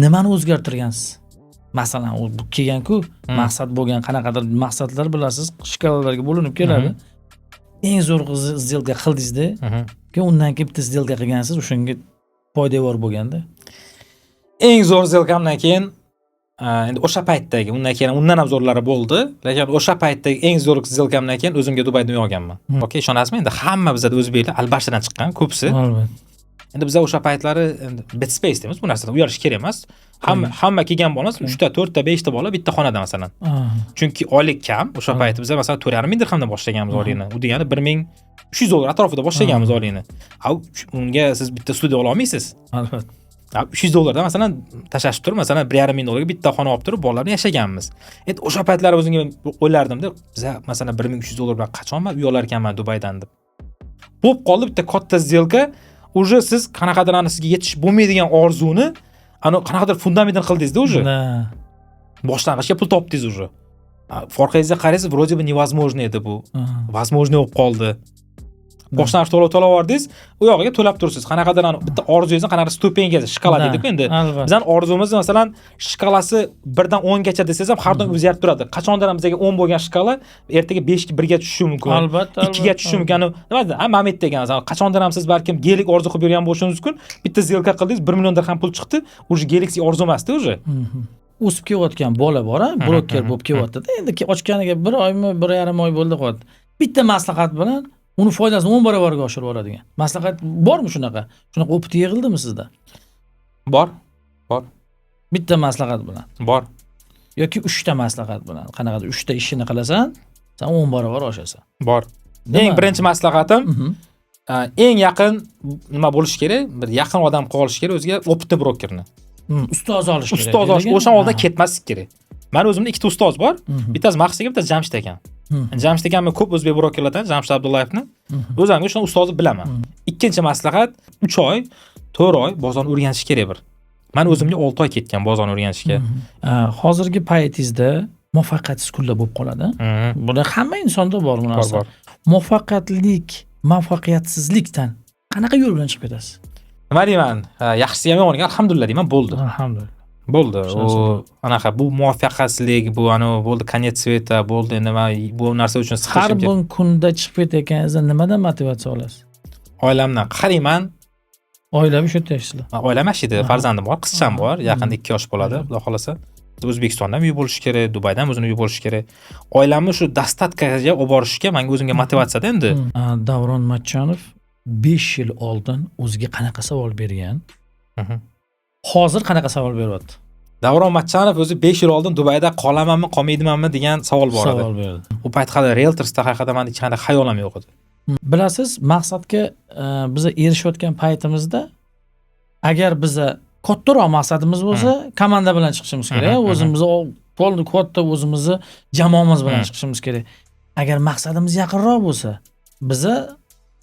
nimani o'zgartirgansiz? Masalan, u bu kelgan-ku, maqsad bo'lgan, qanaqadir maqsadlar bilasiz, shkalalarga bo'linib keladi. Eng zo'r сделка qildingizda, keyin undan keyin bitta сделка qilgansiz, o'shanga poydevor bo'lganda. Eng zo'r сделка mdan keyin, endi o'sha paytdagi, undan keyin undan ham zo'rlari bo'ldi, lekin o'sha paytdagi eng zo'r сделка mdan keyin o'zimga Dubayda uy olganman. Okey, ishonasizmi, endi hamma bizada o'zbeklar Albarchadan chiqqan ko'pisi. Endi biza o'sha paytlari endi bed space deymiz, bu narsadan uyalish kerak emas. Hamma kelgan bola uchta, to'rtta, beshta bola bitta xonada, masalan. Chunki oylik kam o'sha payt. Biza, masalan, 4,5 ming dirhamdan boshlaganmiz oylikni. U degani 1300 dollar atrofida boshlaganmiz oylikni. A unga siz bitta studiya ola olmaysiz. 300 dollardan, masalan, tashlashib turib, masalan, 1,5 ming dollarga bitta xona olib turib, bolalar bilan yashaganmiz. Endi o'sha paytlar o'zimga o'ylardimda, biza, masalan, 1300 dollar bilan qachon man uy olar ekanman Dubaydan deb. Bo'lib qoldi bitta katta сделка. Уже siz qanaqadir ani sizga yetishib bo'lmaydigan orzuni ani qanaqadir fundamentini qildingizda уже. Boshlang'ichga pul topdingiz уже. Orqangizga qaraysiz, вроде бы невозможно edi bu. Возможно bo'lib qoldi. Boshlang'ich to'lov to'lab yubordingiz, u yog'iga to'lab tursiz. Qanaqadir ani bitta orzungizni qanaqadir ступенька si, shkala deydi-ku endi. Bizani orzumuz, masalan, shkalasi 1 dan 10 gacha desangiz ham, har doim o'zgarib turadi. Qachondir ham bizga 10 bo'lgan shkala ertaga 5, 1 ga tushishi mumkin. 2 ga tushishi mumkin. Ani nima deydi? Ha, moment degan. Masalan, qachondir ham siz balkim Gelik orzu qilib yurgan bo'lishingiz mumkin. Bitta сделка qildingiz, 1 million dirham pul chiqdi. Уже Gelik sizga orzu emasda уже. O'sib kelayotgan bola bor, a, broker bo'lib kelyaptida. Endi ochganiga bir oymi, 1,5 oy bo'ldi qolyapti. Bitta maslahat bilan uni foydasini 10 barobarga oshirib yuboradigan maslahat bormi shunaqa? Shunaqa опыт yig'ildimi sizda? Bor. Bor. Bitta maslahat bilan Bor. yoki uchta maslahat bilan, qanaqadir uchta ishini qilasan, san 10 barobar oshasan. Bor. Nima? Eng birinchi maslahatim, eng yaqin nima bo'lishi kerak? Bir yaqin odam qilib olish kerak o'ziga, опытный brokerni. Ustoz olish kerak. Ustoz olish, degan? o'sha oldin ketmaslik kerak. Mani o'zimda ikkita ustoz bor. Bittasi Mahsi aka, bittasi Jamshid akam. Jamshid akamni ko'p o'zbek brokerlardan, Jamshid Abdullayevni o'zimga shuni ustozi bilaman. Ikkinchi maslahat, 3 oy, 4 oy bozorni o'rganish kerak bir. Mani o'zimga 6 oy ketgan bozorni o'rganishga. Hozirgi paytingizda muvaffaqiyatsiz kunlar bo'lib qoladi. Buni hamma insonda bor bu Bor, narsa. bor. Muvaffaqiyatlik, muvaffaqiyatsizlikdan qanaqa yo'l bilan chiqib ketasiz? Nima deyman? Ha, yaxshisi ham, yomoniga alhamdulillah deyman, bo'ldi. Alhamdulillah. Bo'ldi. Shunaqa. U anaqa bu muvaffaqiyatsizlik, bu anavi bo'ldi, конец света bo'ldi, nima bu narsa uchun Har siqilishim kerak. bir kunda chiqib ketayotganingizda nimadan motivatsiya olasiz? Oilamdan qarayman. Oilaviy shu yerda yashaysizlar. Oilam yashaydi, farzandim bor, qizcham bor, yaqinda 2 yosh bo'ladi, xudo xohlasa. O'zbekistonda ham uy bo'lishi kerak, Dubayda ham o'zini uyi bo'lishi kerak. Oilamni shu достатка ga olib borishga menga o'zimga motivatsiyada endi. Davron Matchonov 5 yil oldin o'ziga qanaqa savol bergan? Hozir qanaqa savol beryapti? Davron Matchanov o'zi 5 yil oldin Dubayda qolamanmi, qolmaydimanmi degan savol bor edi. Savol berdi. U payt hali Realtorsda haqida mani hech qanday xayolim yo'q edi. Bilasiz, maqsadga biza erishayotgan paytimizda agar biza kattaroq maqsadimiz bo'lsa, komanda bilan chiqishimiz kerak, o'zimizni полный katta o'zimizni jamoamiz bilan chiqishimiz kerak. Agar maqsadimiz yaqinroq bo'lsa, biza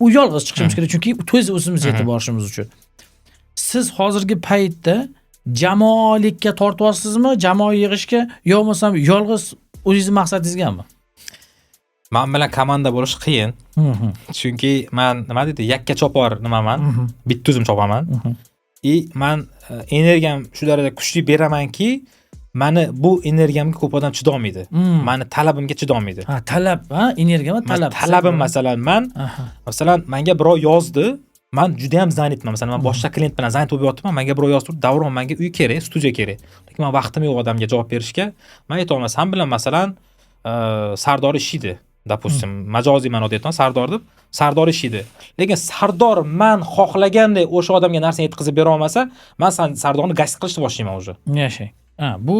u yolg'iz chiqishimiz kerak, chunki tez o'zimiz yetib borishimiz uchun. Siz hozirgi paytda jamoalikka tortyapsizmi, jamoa yig'ishga yo bo'lmasam yolg'iz o'zingizni maqsadingizgami? Man bilan komanda bo'lish qiyin. Chunki man, nima deydi, yakka chopar nimaman, bitta o'zim chopaman. И man energiyam shu darajada kuchli beramanki, Mani bu energiyamga ko'p odam chidolmaydi. Mani talabimga chidolmaydi. Ha, talab, ha, energiya emas, talab. Talabim, masalan, man masalan, manga birov yozdi, man juda ham занят man. Masalan, man boshqa klient bilan занят bo'lib yotibman, manga birov yozib turdi: "Davron, manga uy kerak, studiya kerak." Lekin man vaqtim yo'q odamga javob berishga. Man aytyapman, san bilan, masalan, Sardor ishlaydi. Допустим, majoziy ma'noda aytaman, Sardor deb, Sardor ishlaydi. Lekin Sardor man xohlaganday o'sha odamga narsani yetkazib bera olmasa, man Sardorni гасить qilishni boshlayman уже. Yashang. Ha, bu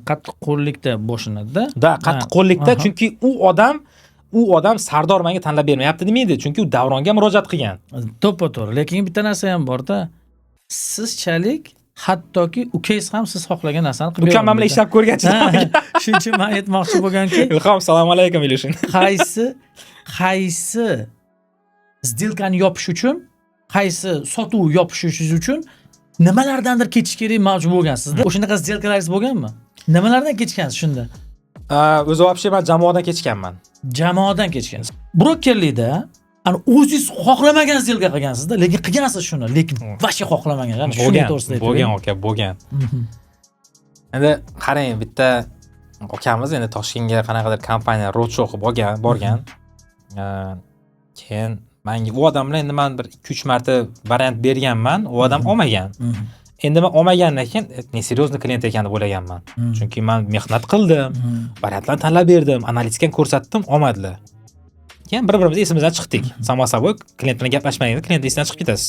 qattiqqo'llikda boshlanadi-da. Да, qattiqqo'llikda, chunki u odam Sardor menga tanlab bermayapti demaydi, chunki u Davronga murojaat qilgan. To'ppa to'g'ri. Lekin bitta narsa ham borda. Sizchalik hattoki ukangiz ham siz xohlagan narsani qilib Ukam man bilan ishlab ko'rgan. Ha, shuning uchun man aytmoqchi bo'lganki, Ilhom, assalomu alaykum, Ilushin. Qaysi сделка ni yopish uchun, qaysi sotuv yopish uchun nimalardandir kechish kerak, majbur bo'lgansizda. O'shanaqa сделка laringiz bo'lganmi? Nimalardan kechgansiz shunda? O'zi вообще man jamoadan kechganman. Jamoadan kechgansiz. Brokerlikda ani o'zingiz xohlamagan сделка qilgansizda, lekin qilgansiz shuni, lekin вообще xohlamagan. Ya'ni shuni Bo'lgan, to'g'risida aytib bo'lgan bering. aka, bo'lgan. Endi qarang, bitta akamiz endi Toshkentga qanaqadir kompaniya road show qilib borgan, borgan. Keyin manga u odam bilan endi man bir 2-3 marta variant berganman, u odam olmagan. Endi man olmagandan keyin несерьезный klient ekan deb o'ylaganman. Chunki man mehnat qildim, variantlarni tanlab berdim, analitikani ko'rsatdim, olmadilar. Keyin bir-birimizni esimizdan chiqdik. Само собой, klient bilan gaplashmagan klient esidan chiqib ketasiz.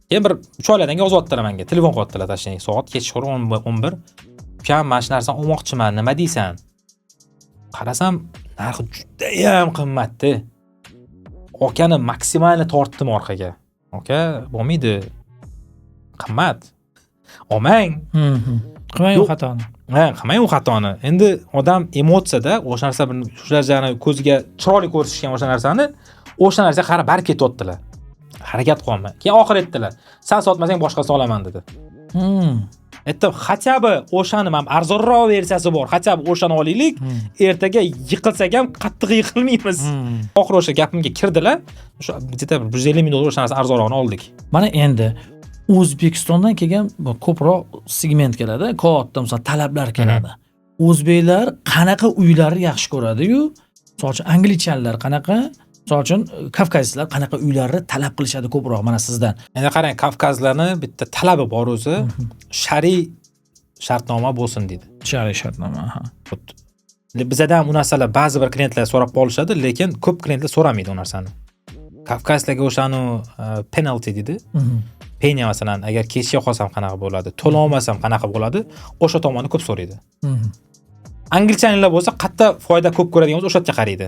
Keyin bir 3 oylardan keyin yozyaptilar menga, telefon qilyaptilar, tashlang. Soat kechqurun 11. "Ukam, mana shu narsani olmoqchiman, nima deysan?" Qarasam, narxi judayam qimmatda. Akani максимально tortdim orqaga. "Aka, bo'lmaydi. Qimmat. Olmang." Qilmang u Yo'q. xatoni. Ha, qilmang u xatoni. Endi odam emotsiyada o'sha narsa bir shu narsani ko'ziga chiroyli ko'rsatishgan, o'sha narsani, o'sha narsaga qarab barib ketyaptilar. Harakat qilyapman. Keyin oxiri aytdilar: "San sotmasang, boshqasini olaman", dedi. Aytdim, хотя бы o'shani ham arzonroq versiyasi bor. Хотя бы o'shani olaylik. Ertaga yiqilsak ham qattiq yiqilmaymiz. Oxiri o'sha gapimga kirdilar. O'sha где-то 150 ming dollar o'sha narsa arzonrog'ini oldik. Mana endi O'zbekistondan kelgan ko'proq segment keladi. Katta, misol, talablar keladi. O'zbeklar qanaqa uylarni yaxshi ko'radi-yu, misol uchun, англичан lar qanaqa, misol uchun, kavkazliklar qanaqa uylarni talab qilishadi ko'proq mana sizdan? Endi qarang, Kavkazlarni bitta talabi bor o'zi. Shariy shartnoma bo'lsin deydi. Shariy shartnoma, ha. Вот. Bizada ham u narsalar ba'zi bir klientlar so'rab qolishadi, lekin ko'p klientlar so'ramaydi u narsani. Kavkazlarga o'shani penalty deydi. Penya, masalan, agar kechga qolsam qanaqa bo'ladi, to'la olmasam qanaqa bo'ladi, o'sha tomonni ko'p so'raydi. Англичанин lar bo'lsa, qayerda foyda ko'p ko'radigan bo'lsa, o'sha yerga qaraydi.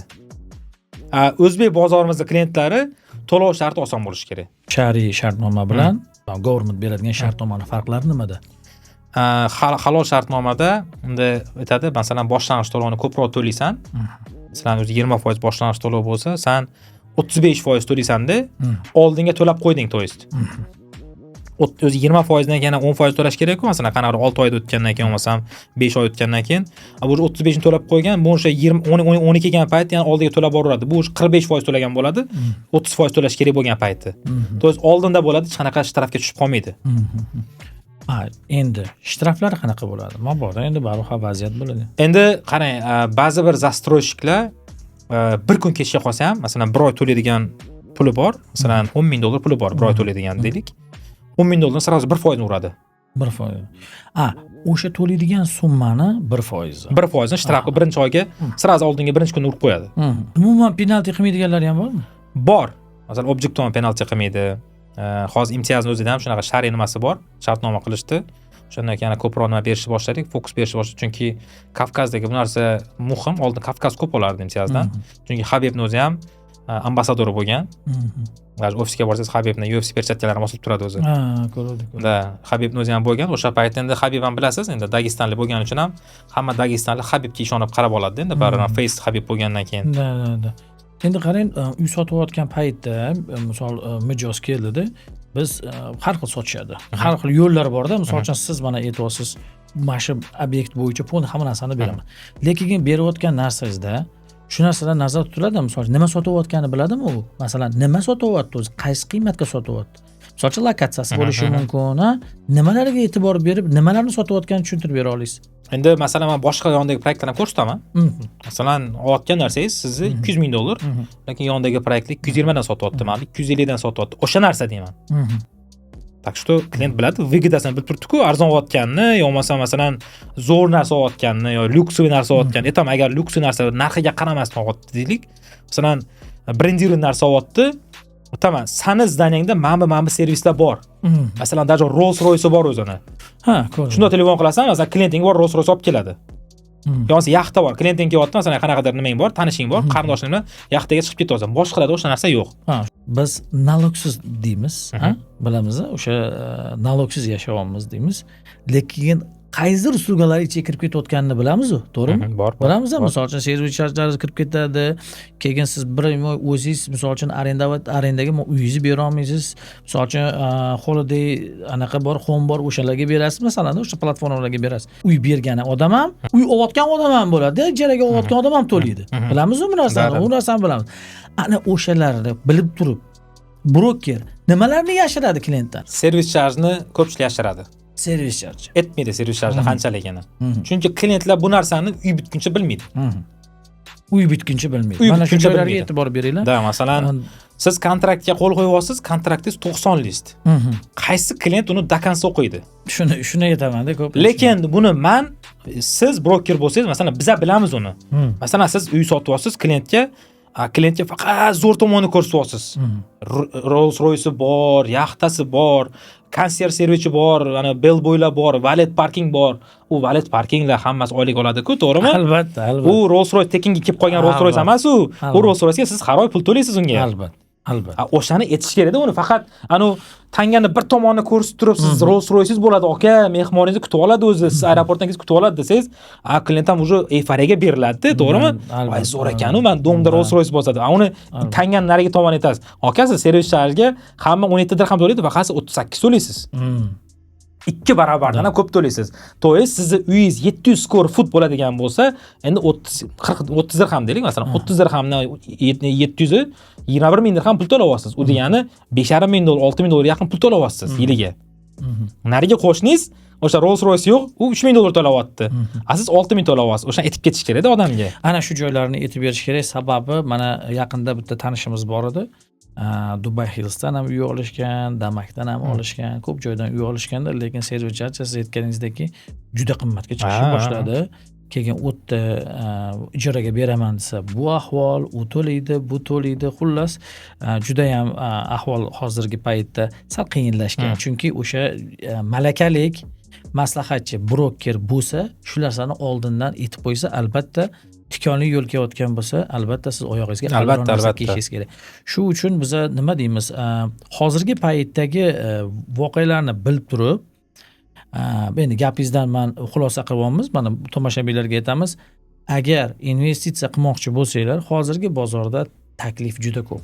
O'zbek bozorimizda klientlari to'lov sharti oson bo'lishi kerak. Shariy shartnoma bilan government beradigan shartnomani farqlari nimada? Halol shartnomada unda aytadi, masalan, boshlang'ich to'lovni ko'proq to'laysan. Masalan, o'zi 20% boshlang'ich to'lov bo'lsa, san 35% to'laysanda, oldinga to'lab qo'yding, то есть. O'zi 20% dan keyin yana 10% to'lash kerak-ku, masalan, qanaqadir 6 oyda o'tgandan keyin, bo'lmasam 5 oy o'tgandan keyin, bu уже 35 ni to'lab qo'ygan, bu o'sha 20 10 12 kelgan payt yana oldiga to'lab boraveradi. Bu уже 45% to'lagan bo'ladi, 30% to'lash kerak bo'lgan payti. То есть oldinda bo'ladi, hech qanaqa shtrafga tushib qolmaydi. Ha, endi shtraflar qanaqa bo'ladi? Mabodo endi baribir ham vaziyat bo'ladi. Endi qarang, ba'zi bir застройщик lar bir kun kechga qolsa ham, masalan, bir oy to'laydigan puli bor, masalan, 10 ming dollar puli bor, bir oy to'laydigan deylik. 10 ming dollardan сразу 1% uradi. 1%. A, o'sha to'laydigan summani 1%. 1% shtraf qilib birinchi oyga сразу oldinga birinchi kunda urib qo'yadi. Umuman penalti qilmaydiganlari ham bormi? Bor. Masalan, Object One penalti qilmaydi. Hozir Imtiyozni o'zida ham shunaqa shariy nimasi bor, shartnoma qilishdi. O'shandan keyin yana ko'proq nima berishni boshladik, fokus berishni boshladik, chunki Kavkazdagi bu narsa muhim. Oldin Kavkaz ko'p olardi Imtiyozdan, chunki Habibni o'zi ham ambassadori bo'lgan. Даже ofisga borsangiz, Habibni UFC перчатка lari osilib turadi o'zi. Ha, ko'rdik. Да, Habibni o'zi ham bo'lgan o'sha payt. Endi Habib ham bilasiz, endi dagestonlik bo'lgani uchun ham hamma dagestonlik Habibga ishonib qarab oladida endi, baribir face Habib bo'lgandan keyin. Да. Endi qarang, uy sotayotgan paytda, misol, mijoz keldida, biz har xil sotishadi. Har xil yo'llar borda. Misol uchun, siz mana aytyapsiz, mana shu obyekt bo'yicha полный hamma narsani beraman. Lekin berayotgan narsangizda shu narsalar nazarda tutiladi. Misol uchun, nima sotayotganini biladimi u? Masalan, nima sotyapti o'zi? Qaysi qiymatga sotyapti? Misol uchun, lokatsiyasi bo'lishi mumkin, ha? Nimalarga e'tibor berib, nimalarni sotayotganini tushuntirib bera olasiz? Endi, masalan, man boshqa yonidagi proyektlarni ham ko'rsataman. Masalan, olayotgan narsangiz sizni 200 ming dollar, lekin yonidagi proyektni 220 dan sotyapti, mana 250 dan sotyapti, o'sha narsa deyman. Так что klient biladi, выгода sini bilib turibdiku, arzon olayotganini yo bo'lmasa, masalan, zo'r narsa olayotganini yo люксовый narsa olayotganini aytaman. Agar люксовый narsa narxiga qaramasdan olyapti deylik, masalan, брендированный narsa olyapti, aytaman: sani здание ngda mana bu servislar bor. Masalan, даже Rolls Royce bor o'zini. Ha, ko'rdim. Shunda telefon qilasan, masalan, klienting bor, Rolls Royce olib keladi. Yo bo'lmasa yaxta bor, klienting kelyapti, masalan, qanaqadir nimang bor, tanishing bor, qarindoshing bilan yaxtaga chiqib ketyapsan. Boshqalarda o'sha narsa yo'q. Ha, biz налог siz deymiz, ha? Bilamiz, o'sha налог siz yashayapmiz deymiz, lekin qaysidir услуга lar ichiga kirib ketayotganini bilamizu, to'g'rimi? Bor. Bilamiz. Bor. Misol uchun, сервис charge lari kirib ketadi, keyin siz bir oy o'zingiz, misol uchun, arendaga uyingizni bera olmaysiz. Misol uchun, holiday anaqa bor, home bor, o'shalarga berasiz, masalan, o'sha platformalarga berasiz. Uy bergan odam ham, uy olayotgan odam ham bo'ladi, ijaraga olayotgan odam ham to'laydi. Bilamizu bu narsani. Да. U narsani bilamiz. Ana o'shalarni bilib turib, broker nimalarni yashiradi klientdan? Сервис charge ni ko'pchilik yashiradi. Сервис charge. Aytmaydi сервис charge ni qanchaligini, chunki klientlar bu narsani uy bitguncha bilmaydi. Uy bitguncha bilmaydi. Uy Mana shu bitguncha joylarga bilmaydi. e'tibor beringlar. Да, masalan, siz kontraktga qo'l qo'yyapsiz, kontraktingiz 90 лист. Qaysi klient uni до конца o'qiydi? Shuni aytamanda ko'p. Lekin buni man, siz broker bo'lsangiz, masalan, biza bilamiz uni. Masalan, siz uy sotyapsiz klientga, klientga faqat zo'r tomonni ko'rsatyapsiz. Rolls Royce'i bor, yaxtasi bor, консьерж servisi bor, ana bellboy lar bor, valet parking bor. U valet parkinglar hammasi oylik oladi-ku, to'g'rimi? Albatta, albatta. U Rolls Royce tekinga kelib qolgan Rolls Royce emas u. U Rolls Royce'ga siz har oy pul to'laysiz unga. Albatta, albatta. O'shani aytish kerakda, uni faqat anu tangani bir tomonni ko'rsatib turib, siz Rolls Royce'ingiz bo'ladi, aka, mehmoningizni kutib oladi o'zi, siz aeroportdan kelib kutib oladi desangiz, klient ham уже эйфория ga beriladida, to'g'rimi? Albatta. Voy, zo'r ekan u, man дом da Rolls Royce bo'lsa. Uni tangani narigi tomoni aytasiz, aka, siz сервис charge ga hamma 17 dirham to'laydi, faqat siz 38 to'laysiz. 2 barobardan ham ko'p to'laysiz. То есть sizni uyingiz 700 square foot bo'ladigan bo'lsa, endi 30, 40, 30 dirham deylik, masalan, 30 dirhamdan 700 i 21 ming dirham pul to'layapsiz. U degani 5,5 ming dollar, 6 ming dollarga yaqin pul to'layapsiz yiliga. Narigi qo'shningiz o'sha Rolls Royce yo'q, u 3 ming dollar to'layapti. A siz 6 ming to'layapsiz. O'shani aytib ketish kerakda odamga. Ana shu joylarni aytib berish kerak. Sababi, mana yaqinda bitta tanishimiz bor edi. Dubai Hillsdan ham uy olishgan, Damakdan ham olishgan, ko'p joydan uy olishganda, lekin сервис charge, siz aytganingizdek, juda qimmatga chiqishni boshladi. Keyin u yerda ijaraga beraman desa, bu ahvol, u to'laydi, bu to'laydi. Xullas, judayam ahvol hozirgi paytda sal qiyinlashgan. Chunki o'sha malakalik maslahatchi broker bo'lsa, shu narsani oldindan aytib qo'ysa, albatta tikonli yo'l kelayotgan bo'lsa, albatta siz oyog'ingizga narsa kiyishingiz kerak. Shu uchun biza nima deymiz, hozirgi paytdagi voqealarni bilib turib, endi gapingizdan man xulosa qilyapmiz, mana tomoshabinlarga aytamiz: agar investitsiya qilmoqchi bo'lsanglar, hozirgi bozorda taklif juda ko'p.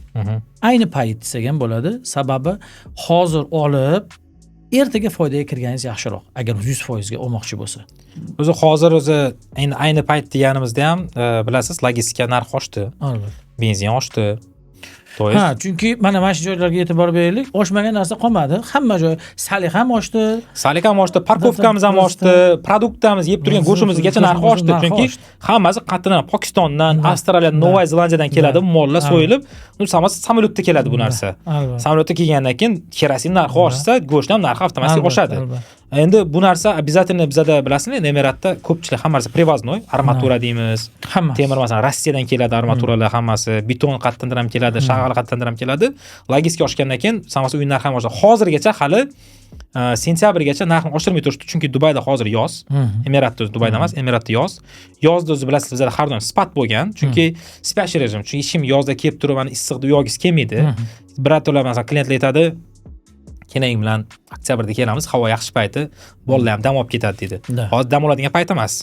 Ayni payt desak ham bo'ladi, sababi hozir olib, ertaga foydaga kirganingiz yaxshiroq, agar 100%ga olmoqchi bo'lsa. O'zi hozir, o'zi endi ayni payt deganimizda ham, bilasiz, logistika narxi oshdi. Albatta. Benzin oshdi. То есть Ha, chunki mana shu joylarga e'tibor beraylik, oshmagan narsa qolmadi, hamma joy, salik ham oshdi. Salik ham oshdi, парковка miz ham oshdi, produktamiz, yeb turgan go'shtimizgacha narxi oshdi. Narxi Chunki oshdi. hammasi qayerdan? Pokistondan, Avstraliyadan, Novaya Zelandiyadan keladi, mollar so'yilib, u hammasi samolyotda keladi bu narsa. Samolyotda kelgandan keyin kerosin narxi oshsa, go'sht ham narxi avtomatik oshadi. Endi bu narsa обязательно bizada, bilasizmi, endi Emiratda ko'pchilik hamma narsa привозной, armatura deymiz. Hammasi. Temir, masalan, Rossiyadan keladi armaturalar hammasi, beton qayerdandir ham keladi, shag'al qayerdandir ham keladi. Logistika oshgandan keyin hammasi, uy narxi ham oshadi. Hozirgacha hali sentyabrgacha narxni oshirmay turishdi, chunki Dubayda hozir yoz. Emiratda o'zi, Dubayda emas, Emiratda yoz. Yozda o'zi bilasizlar, bizada har doim спад bo'lgan, chunki спящий режим, chunki hech kim yozda kelib turib, mana issiqda uy olgisi kelmaydi. Birato'la, masalan, klientlar aytadi: "Keling bilan oktyabrda kelamiz, havo yaxshi payti, bolalar ham dam olib ketadi", deydi. Hozir dam oladigan payt emas.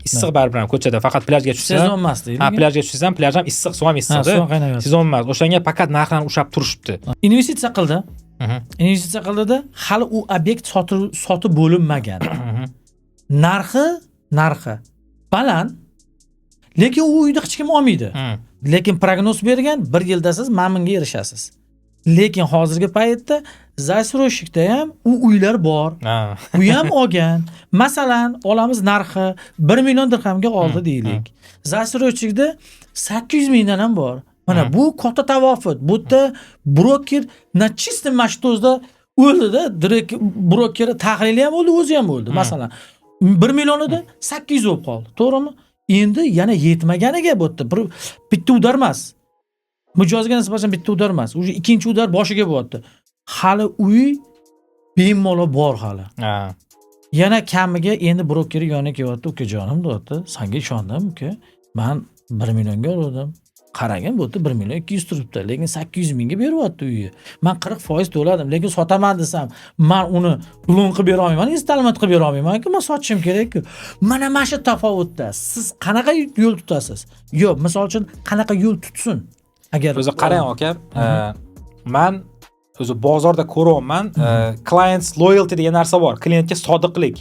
Issiq baribir ham ko'chada, faqat plyajga tushsa. Sezon emas deydi. Ha, plyajga tushsangiz ham, plyaj ham issiq, suv ham issiqda. Suv qaynayapti. Sezon emas. O'shanga faqat narxlarni ushlab turishibdi. Investitsiya qildi. Investitsiya qildida, hali u obyekt sotib bo'linmagan. Narxi baland, lekin u uyni hech kim olmaydi. Lekin prognoz bergan, bir yilda siz mana bunga erishasiz. Lekin hozirgi paytda застройщик da ham u uylar bor. U ham olgan. Masalan, olamiz, narxi 1 million dirhamga oldi deylik. Застройщик da 800 mingdan ham bor. Mana bu katta tafovut. Bu yerda broker на чистом masштабda o'ldida, broker tahlili ham o'ldi, o'zi ham o'ldi. Masalan, 1 million edi, 800 bo'lib qoldi. To'g'rimi? Endi yana yetmaganiga bu yerda bir bitta удар emas. Mijozga nisbatan bitta удар emas. Уже ikkinchi удар boshiga bo'lyapti. Hali uy bemalol bor hali. Yana kamiga endi broker yoniga kelyapti, ukajonim, deyapti. Sanga ishondim, uka. Man 1 millionga oldim. Qaragin, bu yerda 1 million 200 turibdi, lekin 800 mingga beryapti uyi. Man 40% to'ladim, lekin sotaman desam, man uni loan qilib bera olmayman, installment qilib bera olmayman-ku, man sotishim kerak-ku. Mana shu tafovutda siz qanaqa yo'l tutasiz? Yo'q, misol uchun, qanaqa yo'l tutsin? Agar O'zi qarang, aka, man o'zi bozorda ko'ryapman, clients loyalty degan narsa bor, klientga sodiqlik.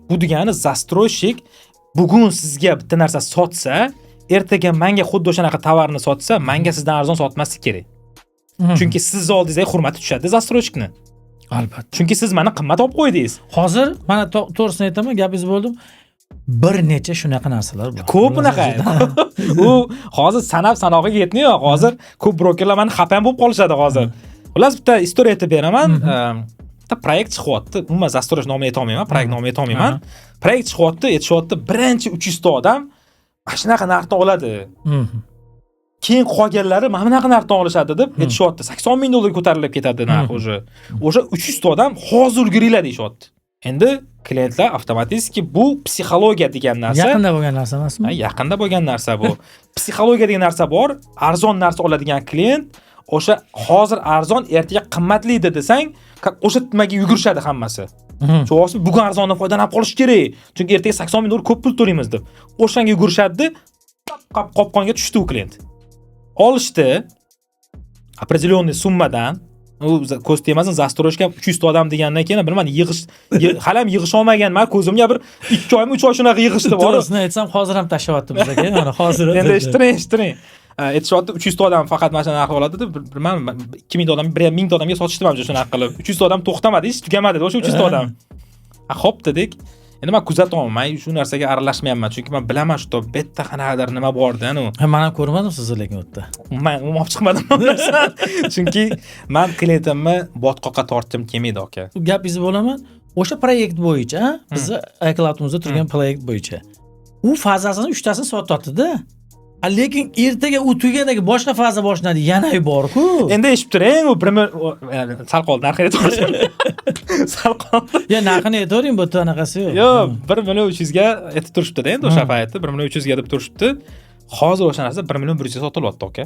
Bu degani, застройщик bugun sizga bitta narsa sotsa, ertaga manga xuddi o'shanaqa tovarni sotsa, manga sizdan arzon sotmaslik kerak. Chunki sizni oldingizdagi hurmati tushadi застройщик ni. Albatta. Chunki siz mani qimmat olib qo'ydingiz. Hozir mana to'g'risini aytaman, gapingizni bo'ldim. Bir necha shunaqa narsalar bor. Ko'p bunaqa. U hozir sanab sanog'iga yetmaydi. Hozir ko'p brokerlar mani xafa ham bo'lib qolishadi hozir. Xullas, bitta история aytib beraman. Bitta proyekt chiqyapti. Umuman застройщик nomini aytolmayman, proyekt nomini aytolmayman. Proyekt chiqyapti, aytishyapti, birinchi 300 ta odam mana shunaqa narxda oladi. Keyin qolganlari mana bunaqa narxdan olishadi deb aytishyapti. 80 ming dollarga ko'tarilib ketadi narx уже. O'sha 300 ta odam hozir ulguringlar deyishyapti. Endi klientlar avtomatik, bu psixologiya degan narsa. Yaqinda bo'lgan narsa emasmi? Ha, yaqinda bo'lgan narsa bu. Psixologiya degan narsa bor. Arzon narsa oladigan klient o'sha hozir arzon, ertaga qimmatlaydi desang, o'sha nimaga yugurishadi hammasi. Tushunyapsizmi? Bugun arzondan foydalanib qolish kerak. Chunki ertaga 80 ming dollar ko'p pul to'laymiz deb. O'shanga yugurishadi, qopqonga tushdi u klient. Olishdi определенный summadan, u ko'z tegmasin, застройщик ham 300 ta odam degandan keyin, bilmadim, yig'ish hali ham yig'isha olmagan. Man ko'zimga bir 2 oymi, 3 oy shunaqa yig'ishdi bor. To'g'risini aytsam, hozir ham tashlayapti bizaga, mana hozir. Endi eshitiring, eshitiring. Aytishyapti, 300 ta odam faqat mana shu narxni oladi deb, bilmadim, 2000 ta odam, 1000 ta odamga sotishdi manimcha shunaqa qilib. 300 ta odam to'xtamadi, hech tugamadi o'sha 300 ta odam. Ha, xo'p dedik. Endi man kuzatyapman, man shu narsaga aralashmayapman, chunki man bilaman, что bu yerda qanaqadir nima borda, ну. Ha, man ham ko'rmadim sizni lekin u yerda. Man umuman olib chiqmadim bu narsani. Chunki man klientimni botqoqqa tortgim kelmaydi, aka. Gapingizni bo'laman. O'sha proyekt bo'yicha, bizni iCloud'imizda turgan proyekt bo'yicha. U fazasini uchtasini sotyapti-da. Lekin ertaga u tugagandan keyin boshqa faza boshlanadi, yana bor-ku. Endi eshitib turing, u bir sal qoldi, narxini aytib, sal qoldi. Ya, narxini aytavering, bu yerda anaqasi yo'q. Yo'q, 1 million 300ga aytib turishibdi-da endi o'sha paytda 1 million 300ga deb turishibdi. Hozir o'sha narsa 1 million 100ga sotilyapti, aka.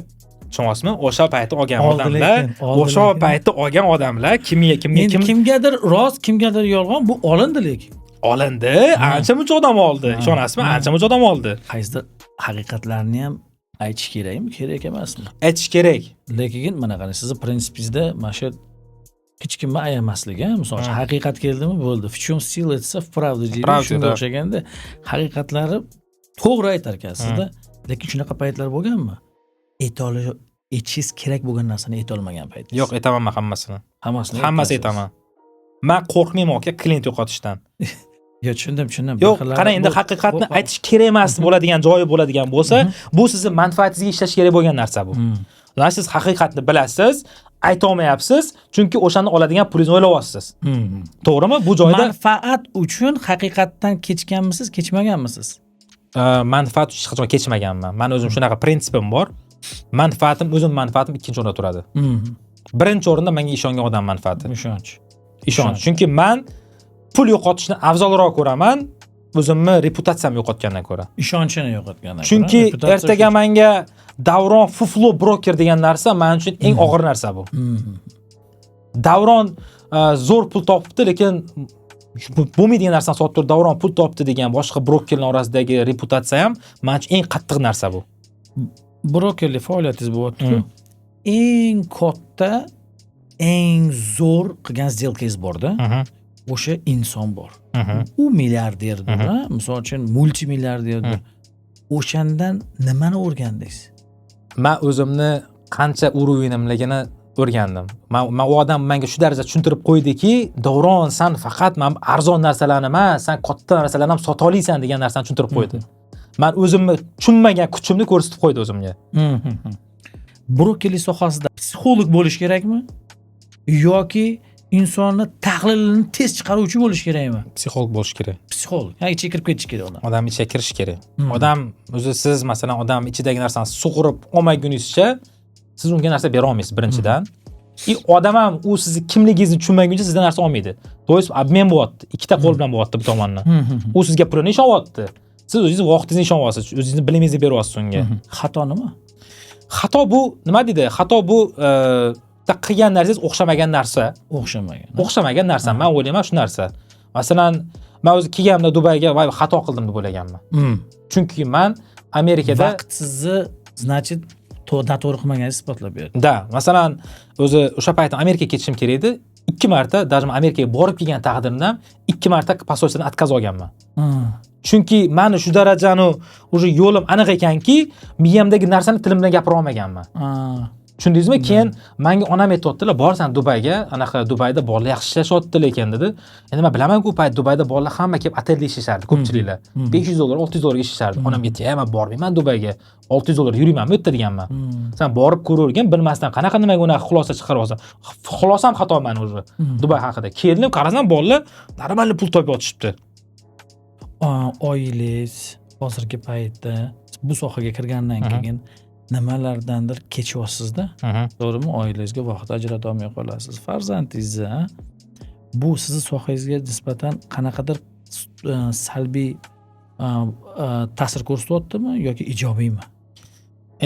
Tushunyapsizmi? O'sha paytda olgan Oldi odamlar, lekin, oldi o'sha lekin. paytda olgan odamlar kimga kimga Endi kim kimgadir rost, kimgadir yolg'on, bu olindi lekin. Olindi, ancha muncha odam oldi. Ishonasizmi? Ancha muncha odam oldi. Qaysidir haqiqatlarni ham aytish kerakmi, kerak emasmi? Aytish kerak. Lekin mana qarang, sizni prinsipingizda mana shu hech kimni ayamaslik, a, misol uchun, haqiqat keldimi, bo'ldi. В чем сила desa, в правде deydi. Правде, Shunga да. o'xshaganda haqiqatlarni to'g'ri aytar ekansizda. Lekin shunaqa paytlar bo'lganmi? Aytishingiz kerak bo'lgan narsani aytolmagan paytingiz? Yo'q, aytaman man hammasini. Hammasini Hammasi aytasiz. aytaman. Man qo'rqmayman, aka, klient yo'qotishdan. Yo'q, tushundim, tushundim. Bir Yo'q, xillari qarang, endi haqiqatni aytish kerak emas bo'ladigan joyi bo'ladigan bo'lsa, bu sizni manfaatingizga ishlash kerak bo'lgan narsa bu. Lan siz haqiqatni bilasiz, aytolmayapsiz, chunki o'shani oladigan pulingizni o'ylayapsiz. To'g'rimi? Bu joyda Manfaat uchun haqiqatdan kechganmisiz, kechmaganmisiz? Manfaat hech qachon kechmaganman. Man o'zim shunaqa prinsipim bor. Manfaatim, o'zim manfaatim ikkinchi o'rinda turadi. Birinchi o'rinda menga ishongan odam manfaati. Ishonch. Ishonch. Chunki man pul yo'qotishni afzalroq ko'raman, o'zimni reputatsiyamni yo'qotgandan ko'ra. Ishonchini yo'qotgandan ko'ra. Chunki Reputatsiya ertaga menga Davron фуфло broker degan narsa men uchun eng og'ir narsa bu. Davron zo'r pul topibdi, lekin bo'lmaydigan narsani sotib turib Davron pul topdi degan boshqa brokerlar orasidagi reputatsiya ham men uchun eng qattiq narsa bu. Brokerlik faoliyatingiz bo'lyapti-ku. Eng katta, eng zo'r qilgan сделка ngiz borda. O'sha inson bor. U milliarderdir, ha? Misol uchun, multimilliarderdir. O'shandan nimani o'rgandingiz? Man o'zimni qancha уровень imligini O'rgandim man. U odam menga shu darajada tushuntirib qo'ydiki, "Davron, san faqat man arzon narsalarni emas, san katta narsalarni ham sota olasan", degan narsani tushuntirib qo'ydi. Man o'zimni tushunmagan kuchimni ko'rsatib qo'ydi o'zimga. Brokerlik sohasida psixolog bo'lish kerakmi yoki insonni tahlilini tez chiqaruvchi bo'lish kerakmi? Psixolog bo'lish kerak. Psixolog, ya'ni ichiga kirib ketish kerak odam. Odam ichiga kirishi kerak. Odam o'zi, siz, masalan, odam ichidagi narsani sug'urib olmaguningizcha siz unga narsa bera olmaysiz, birinchidan. И odam ham u sizni kimligingizni tushunmaguncha sizdan narsa olmaydi. То есть обмен bo'lyapti, ikkita qo'l bilan bo'lyapti bu tomondan. U sizga pulini ishonyapti, siz o'zingizni vaqtingizni ishonyapsiz, o'zingizni bilimingizni beryapsiz unga. Xato nima? Xato bu, nima deydi, xato bu bitta qilgan narsangiz o'xshamagan narsa. O'xshamagan. O'xshamagan narsa, man o'ylayman shu narsa. Masalan, man o'zi kelganimda Dubayga, voy, xato qildim deb o'ylaganman, chunki man Amerikada Vaqt sizni, значит, noto'g'ri qilmaganingizni isbotlab berdi. Да, masalan, o'zi o'sha paytda Amerikaga ketishim kerak edi ikki marta. Даже man Amerikaga borib kelgan taqdirimda ham ikki marta посольство dan отказ olganman, chunki mani shu darajani уже yo'lim aniq ekanki, miyamdagi narsani tilim bilan gapira olmaganman. Tushundingizmi? Keyin manga onam aytyaptilar: "Borsan Dubayga, anaqa Dubayda bolalar yaxshi ishlashyapti lekin", dedi. Endi man bilamanku, u payt Dubayda bolalar hamma kelib otelda ishlashardi ko'pchiliklar, 500 dollar, 600 dollarga ishlashardi. Onamga aytdi: "Man bormayman Dubayga, 600 dollar yuriymanmi u yerda", deganman. "San borib ko'ravergin, bilmasdan qanaqa, nimaga unaqa xulosa chiqaryapsan?" Xulosam xato mani уже Dubay haqida. Keldim, qarasam, bolalar нормальный pul topib yotishibdi. Oilangiz hozirgi paytda bu sohaga kirgandan keyin nimalardandir kechyapsizda, to'g'rimi? Oilangizga vaqt ajrata olmay qolasiz, farzandingizni, a? Bu sizni sohangizga nisbatan qanaqadir salbiy ta'sir ko'rsatyaptimi yoki ijobiymi?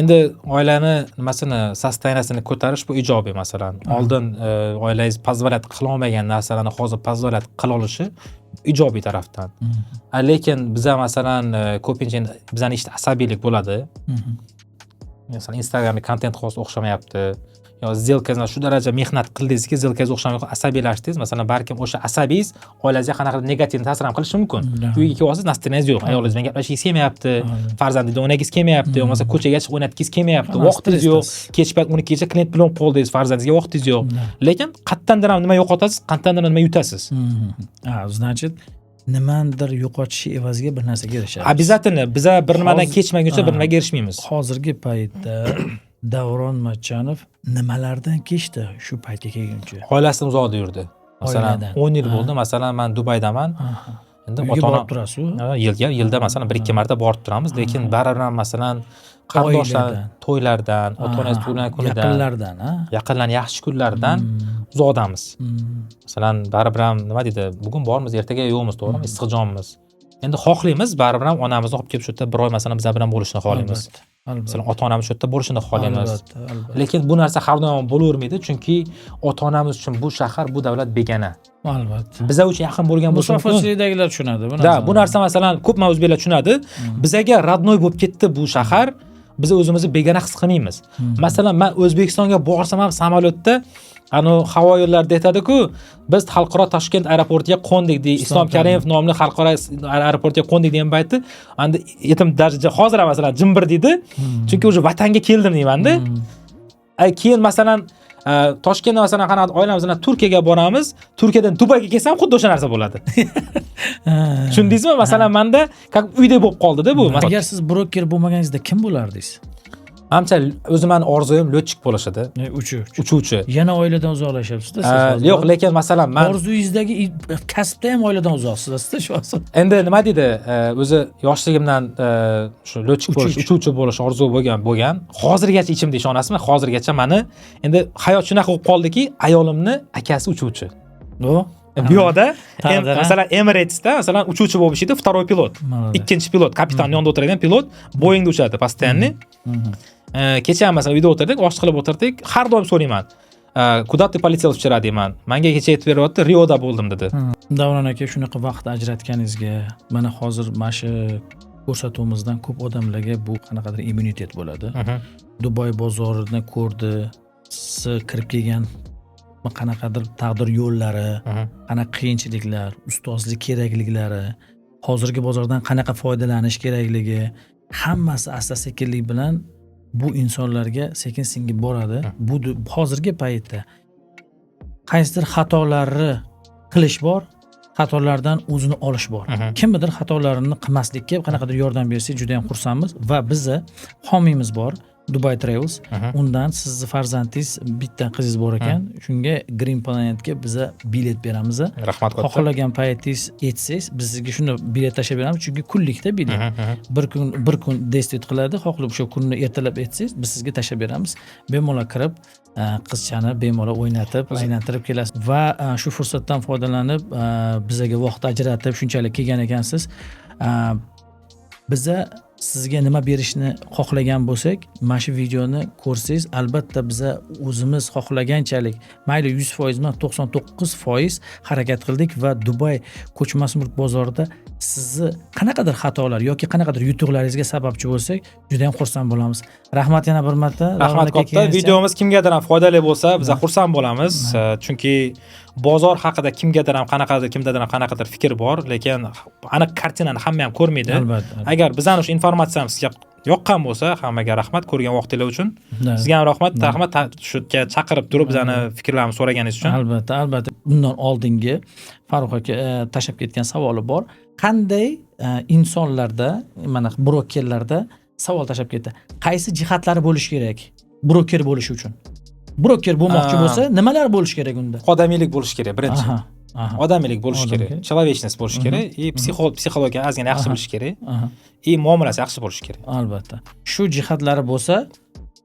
Endi oilani nimasini, состояния sini ko'tarish bu ijobiy. Masalan, oldin oilangiz позволять qilolmagan narsalarni hozir позволять qila olishi ijobiy tarafdan. Lekin biza, masalan, ko'pincha endi bizani ishda asabiylik bo'ladi. Masalan, Instagramda kontent hozir o'xshamayapti yo сделка ngizni shu daraja mehnat qildingizki, сделка ngiz o'xshamay asabiylashdingiz. Masalan, balkim o'sha asabiyingiz oilangizga qanaqadir negativ ta'sir ham qilishi mumkin. Uyga kelyapsiz, настроение ngiz yo'q, ayolingiz bilan gaplashgingiz kelmayapti, farzandingizni o'ynagingiz kelmayapti, yo bo'lmasa ko'chaga chiqib o'ynatgingiz kelmayapti, vaqtingiz yo'q. Stressdasiz. Kech payt, 12gacha klient bilan bo'lib qoldingiz, farzandingizga vaqtingiz yo'q. Lekin qayerdandir ham nima yo'qotasiz, qayerdandir nima yutasiz. Ha, значит, nimanidir yo'qotishi evaziga bir narsaga erishasiz. Обязательно, biza bir nimadan kechmaguncha bir nimaga erishmaymiz. Hozirgi paytda Davron Matchanov nimalardan kechdi shu paytga kelguncha? Oilasidan uzoqda yurdi, masalan. Oiladan. 10 yil bo'ldi, masalan, man Dubaydaman. Endi Uyga ota ona borib turasiz. Ha, yilga yilda, masalan, bir ikki marta borib turamiz, lekin baribir ham, masalan, qarindoshlar Oiladan. to'ylardan, ota onangiz tug'ilgan kunidan, Yaqinlardan, ha? Yaqinlarni yaxshi kunlaridan uzoqdamiz. Masalan, baribir ham, nima deydi, bugun bormiz, ertaga yo'qmiz, to'g'rimi? Issiqjonmiz. Endi xohlaymiz baribir ham onamizni olib kelib shu yerda bir oy, masalan, bizlar bilan bo'lishini xohlaymiz. Albatta, albatta. Masalan, ota onamiz shu yerda bo'lishini xohlaymiz. Albatta, albatta. Lekin bu narsa har doim bo'lavermaydi, chunki ota onamiz uchun bu shahar, bu davlat begona. Albatta. Biza uchun yaqin bo'lgan bo'lsa mumkin. Musofirchilikdagilar tushunadi bu Да, narsani. Bu narsa, masalan, ko'p o'zbeklar tushunadi. Bizaga родной bo'lib ketdi bu shahar, biz o'zimizni begona his qilmaymiz. Masalan, man O'zbekistonga borsam ham samolyotda, anavi havo yo'llarida aytadiku, "Biz xalqaro Toshkent aeroportiga qo'ndik", deydi, "Islom Karimov nomli xalqaro aeroportiga qo'ndik" degan payti endi yetim даже hozir ham, masalan, jimbir deydi, chunki уже vatanga keldim deymanda. Keyin, masalan, Toshkentda, masalan, qanaqa oilamiz bilan Turkiyaga boramiz, Turkiyadan Dubayga kelsam, xuddi o'sha narsa bo'ladi, tushundingizmi? Masalan, manda как uydek bo'lib qoldida bu. Agar siz broker bo'lmaganingizda kim bo'lardingiz? Manimcha, o'zi mani orzuyim лётчик bo'lish edi. Uchuvchi. Uchuvchi. Yana oiladan uzoqlashyapsizda siz hozir. Yo'q, lekin, masalan, man Orzuyingizdagi kasbda ham oiladan uzoqsiz shu hozir. Endi, nima deydi, o'zi yoshligimdan shu лётчик bo'lish, Uchuvchi. uchuvchi bo'lish orzu bo'lgan. Hozirgacha ichimda, ishonasizmi, hozirgacha mani, endi hayot shunaqa bo'lib qoldiki, ayolimni akasi uchuvchi. O? Bu yoqda Taqdir, ha? masalan, Emiratesda, masalan, uchuvchi bo'lib ishlaydi, второй pilot. Молодец. Ikkinchi pilot, kapitanni yonida o'tiradigan pilot, Boeingda uchadi постоянный. Kecha ham, masalan, uyda o'tirdik, osh qilib o'tirdik. Har doim so'rayman, "Куда ты полетел вчера?" deyman. Manga kecha aytib beryapti, "Rioda bo'ldim", dedi. Davron aka, shunaqa vaqt ajratganingizga, mana hozir mana shu ko'rsatuvimizdan ko'p odamlarga bu qanaqadir immunitet bo'ladi. Dubay bozorini ko'rdi, siz kirib kelgan qanaqadir taqdir yo'llari, qanaqa qiyinchiliklar, ustozlik kerakliklari, hozirgi bozordan qanaqa foydalanish kerakligi, hammasi asta sekinlik bilan Bu insonlarga sekin singib boradi. Bu hozirgi paytda qaysidir xatolarni qilish bor, xatolardan o'zini olish bor. Kimnidir xatolarini qilmaslikka qanaqadir yordam bersak, juda yam xursandmiz. Va biza homiymiz bor, Dubai Travels. Undan sizni farzandingiz, bitta qizingiz bor ekan, shunga Green Planetga biza bilet beramiz. Rahmat katta. Xohlagan paytingiz aytsangiz, biz sizga shuni bilet tashlab beramiz, chunki kunlikda bilet. Bir kun, bir kun действовать qiladi. Xohlab o'sha kunni ertalab aytsangiz, biz sizga tashlab beramiz. Bemalol kirib, qizchani bemalol o'ynatib, aylantirib kelasiz. Va shu fursatdan foydalanib, bizaga vaqt ajratib shunchalik kelgan ekansiz, biza sizga nima berishni xohlagan bo'lsak, mana shu videoni ko'rsangiz, albatta biza o'zimiz xohlaganchalik, mayli 100% emas, 99% harakat qildik va Dubay ko'chmas mulk bozorida sizni qanaqadir xatolar yoki qanaqadir yutuqlaringizga sababchi bo'lsak, juda ham xursand bo'lamiz. Rahmat yana bir marta. Rahmat Davron aka, katta. kelganingiz uchun. Videomiz kimgadir ham foydali bo'lsa, biz xursand bo'lamiz. Chunki bozor haqida kimgadir ham qanaqadir, kimdadir ham qanaqadir fikr bor, lekin aniq kartinani hamma ham ko'rmaydi. Albatta. Agar bizani shu informatsiyamiz sizga yoqqan bo'lsa, hammaga rahmat ko'rgan vaqtinglar uchun. Sizga ham rahmat, rahmat shu yerga chaqirib turib bizani fikrlarimizni so'raganingiz uchun. Albatta. Bundan oldingi Farruh aka tashlab ketgan savoli bor. Qanday insonlarda, mana brokerlarda savol tashlab ketdi. Qaysi jihatlari bo'lishi kerak broker bo'lishi uchun? Broker bo'lmoqchi bo'lsa, nimalar bo'lishi kerak unda? Odamiylik bo'lishi kerak birinchi. Aha, aha, Odamiylik bo'lishi Odam kerak, kerak. Человечность bo'lishi kerak и psixologiya ozgina yaxshi bilish kerak и muomalasi yaxshi bo'lishi kerak. Albatta. Shu jihatlari bo'lsa,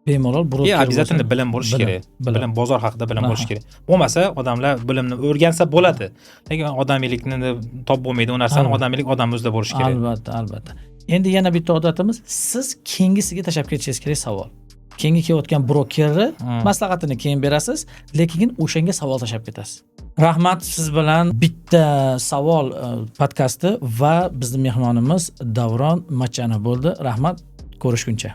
bemalol И broker обязательно bo'lsa- bilim bo'lishi Bilim, kerak. Bilim. Bilim, bozor haqida bilim bo'lishi kerak. Bo'lmasa, odamlar bilimni o'rgansa bo'ladi, lekin odamiylikni topib bo'lmaydi u narsani. Odamiylik odam o'zida bo'lishi kerak. Albatta. Endi yana bitta odatimiz, siz keyingisiga tashlab ketishingiz kerak savol. Keyingi kelayotgan brokerni maslahatini keyin berasiz, lekin o'shanga savol tashlab ketasiz. Rahmat, siz bilan Bitta savol podkasti va bizni mehmonimiz Davron Matchanov bo'ldi. Rahmat, ko'rishguncha.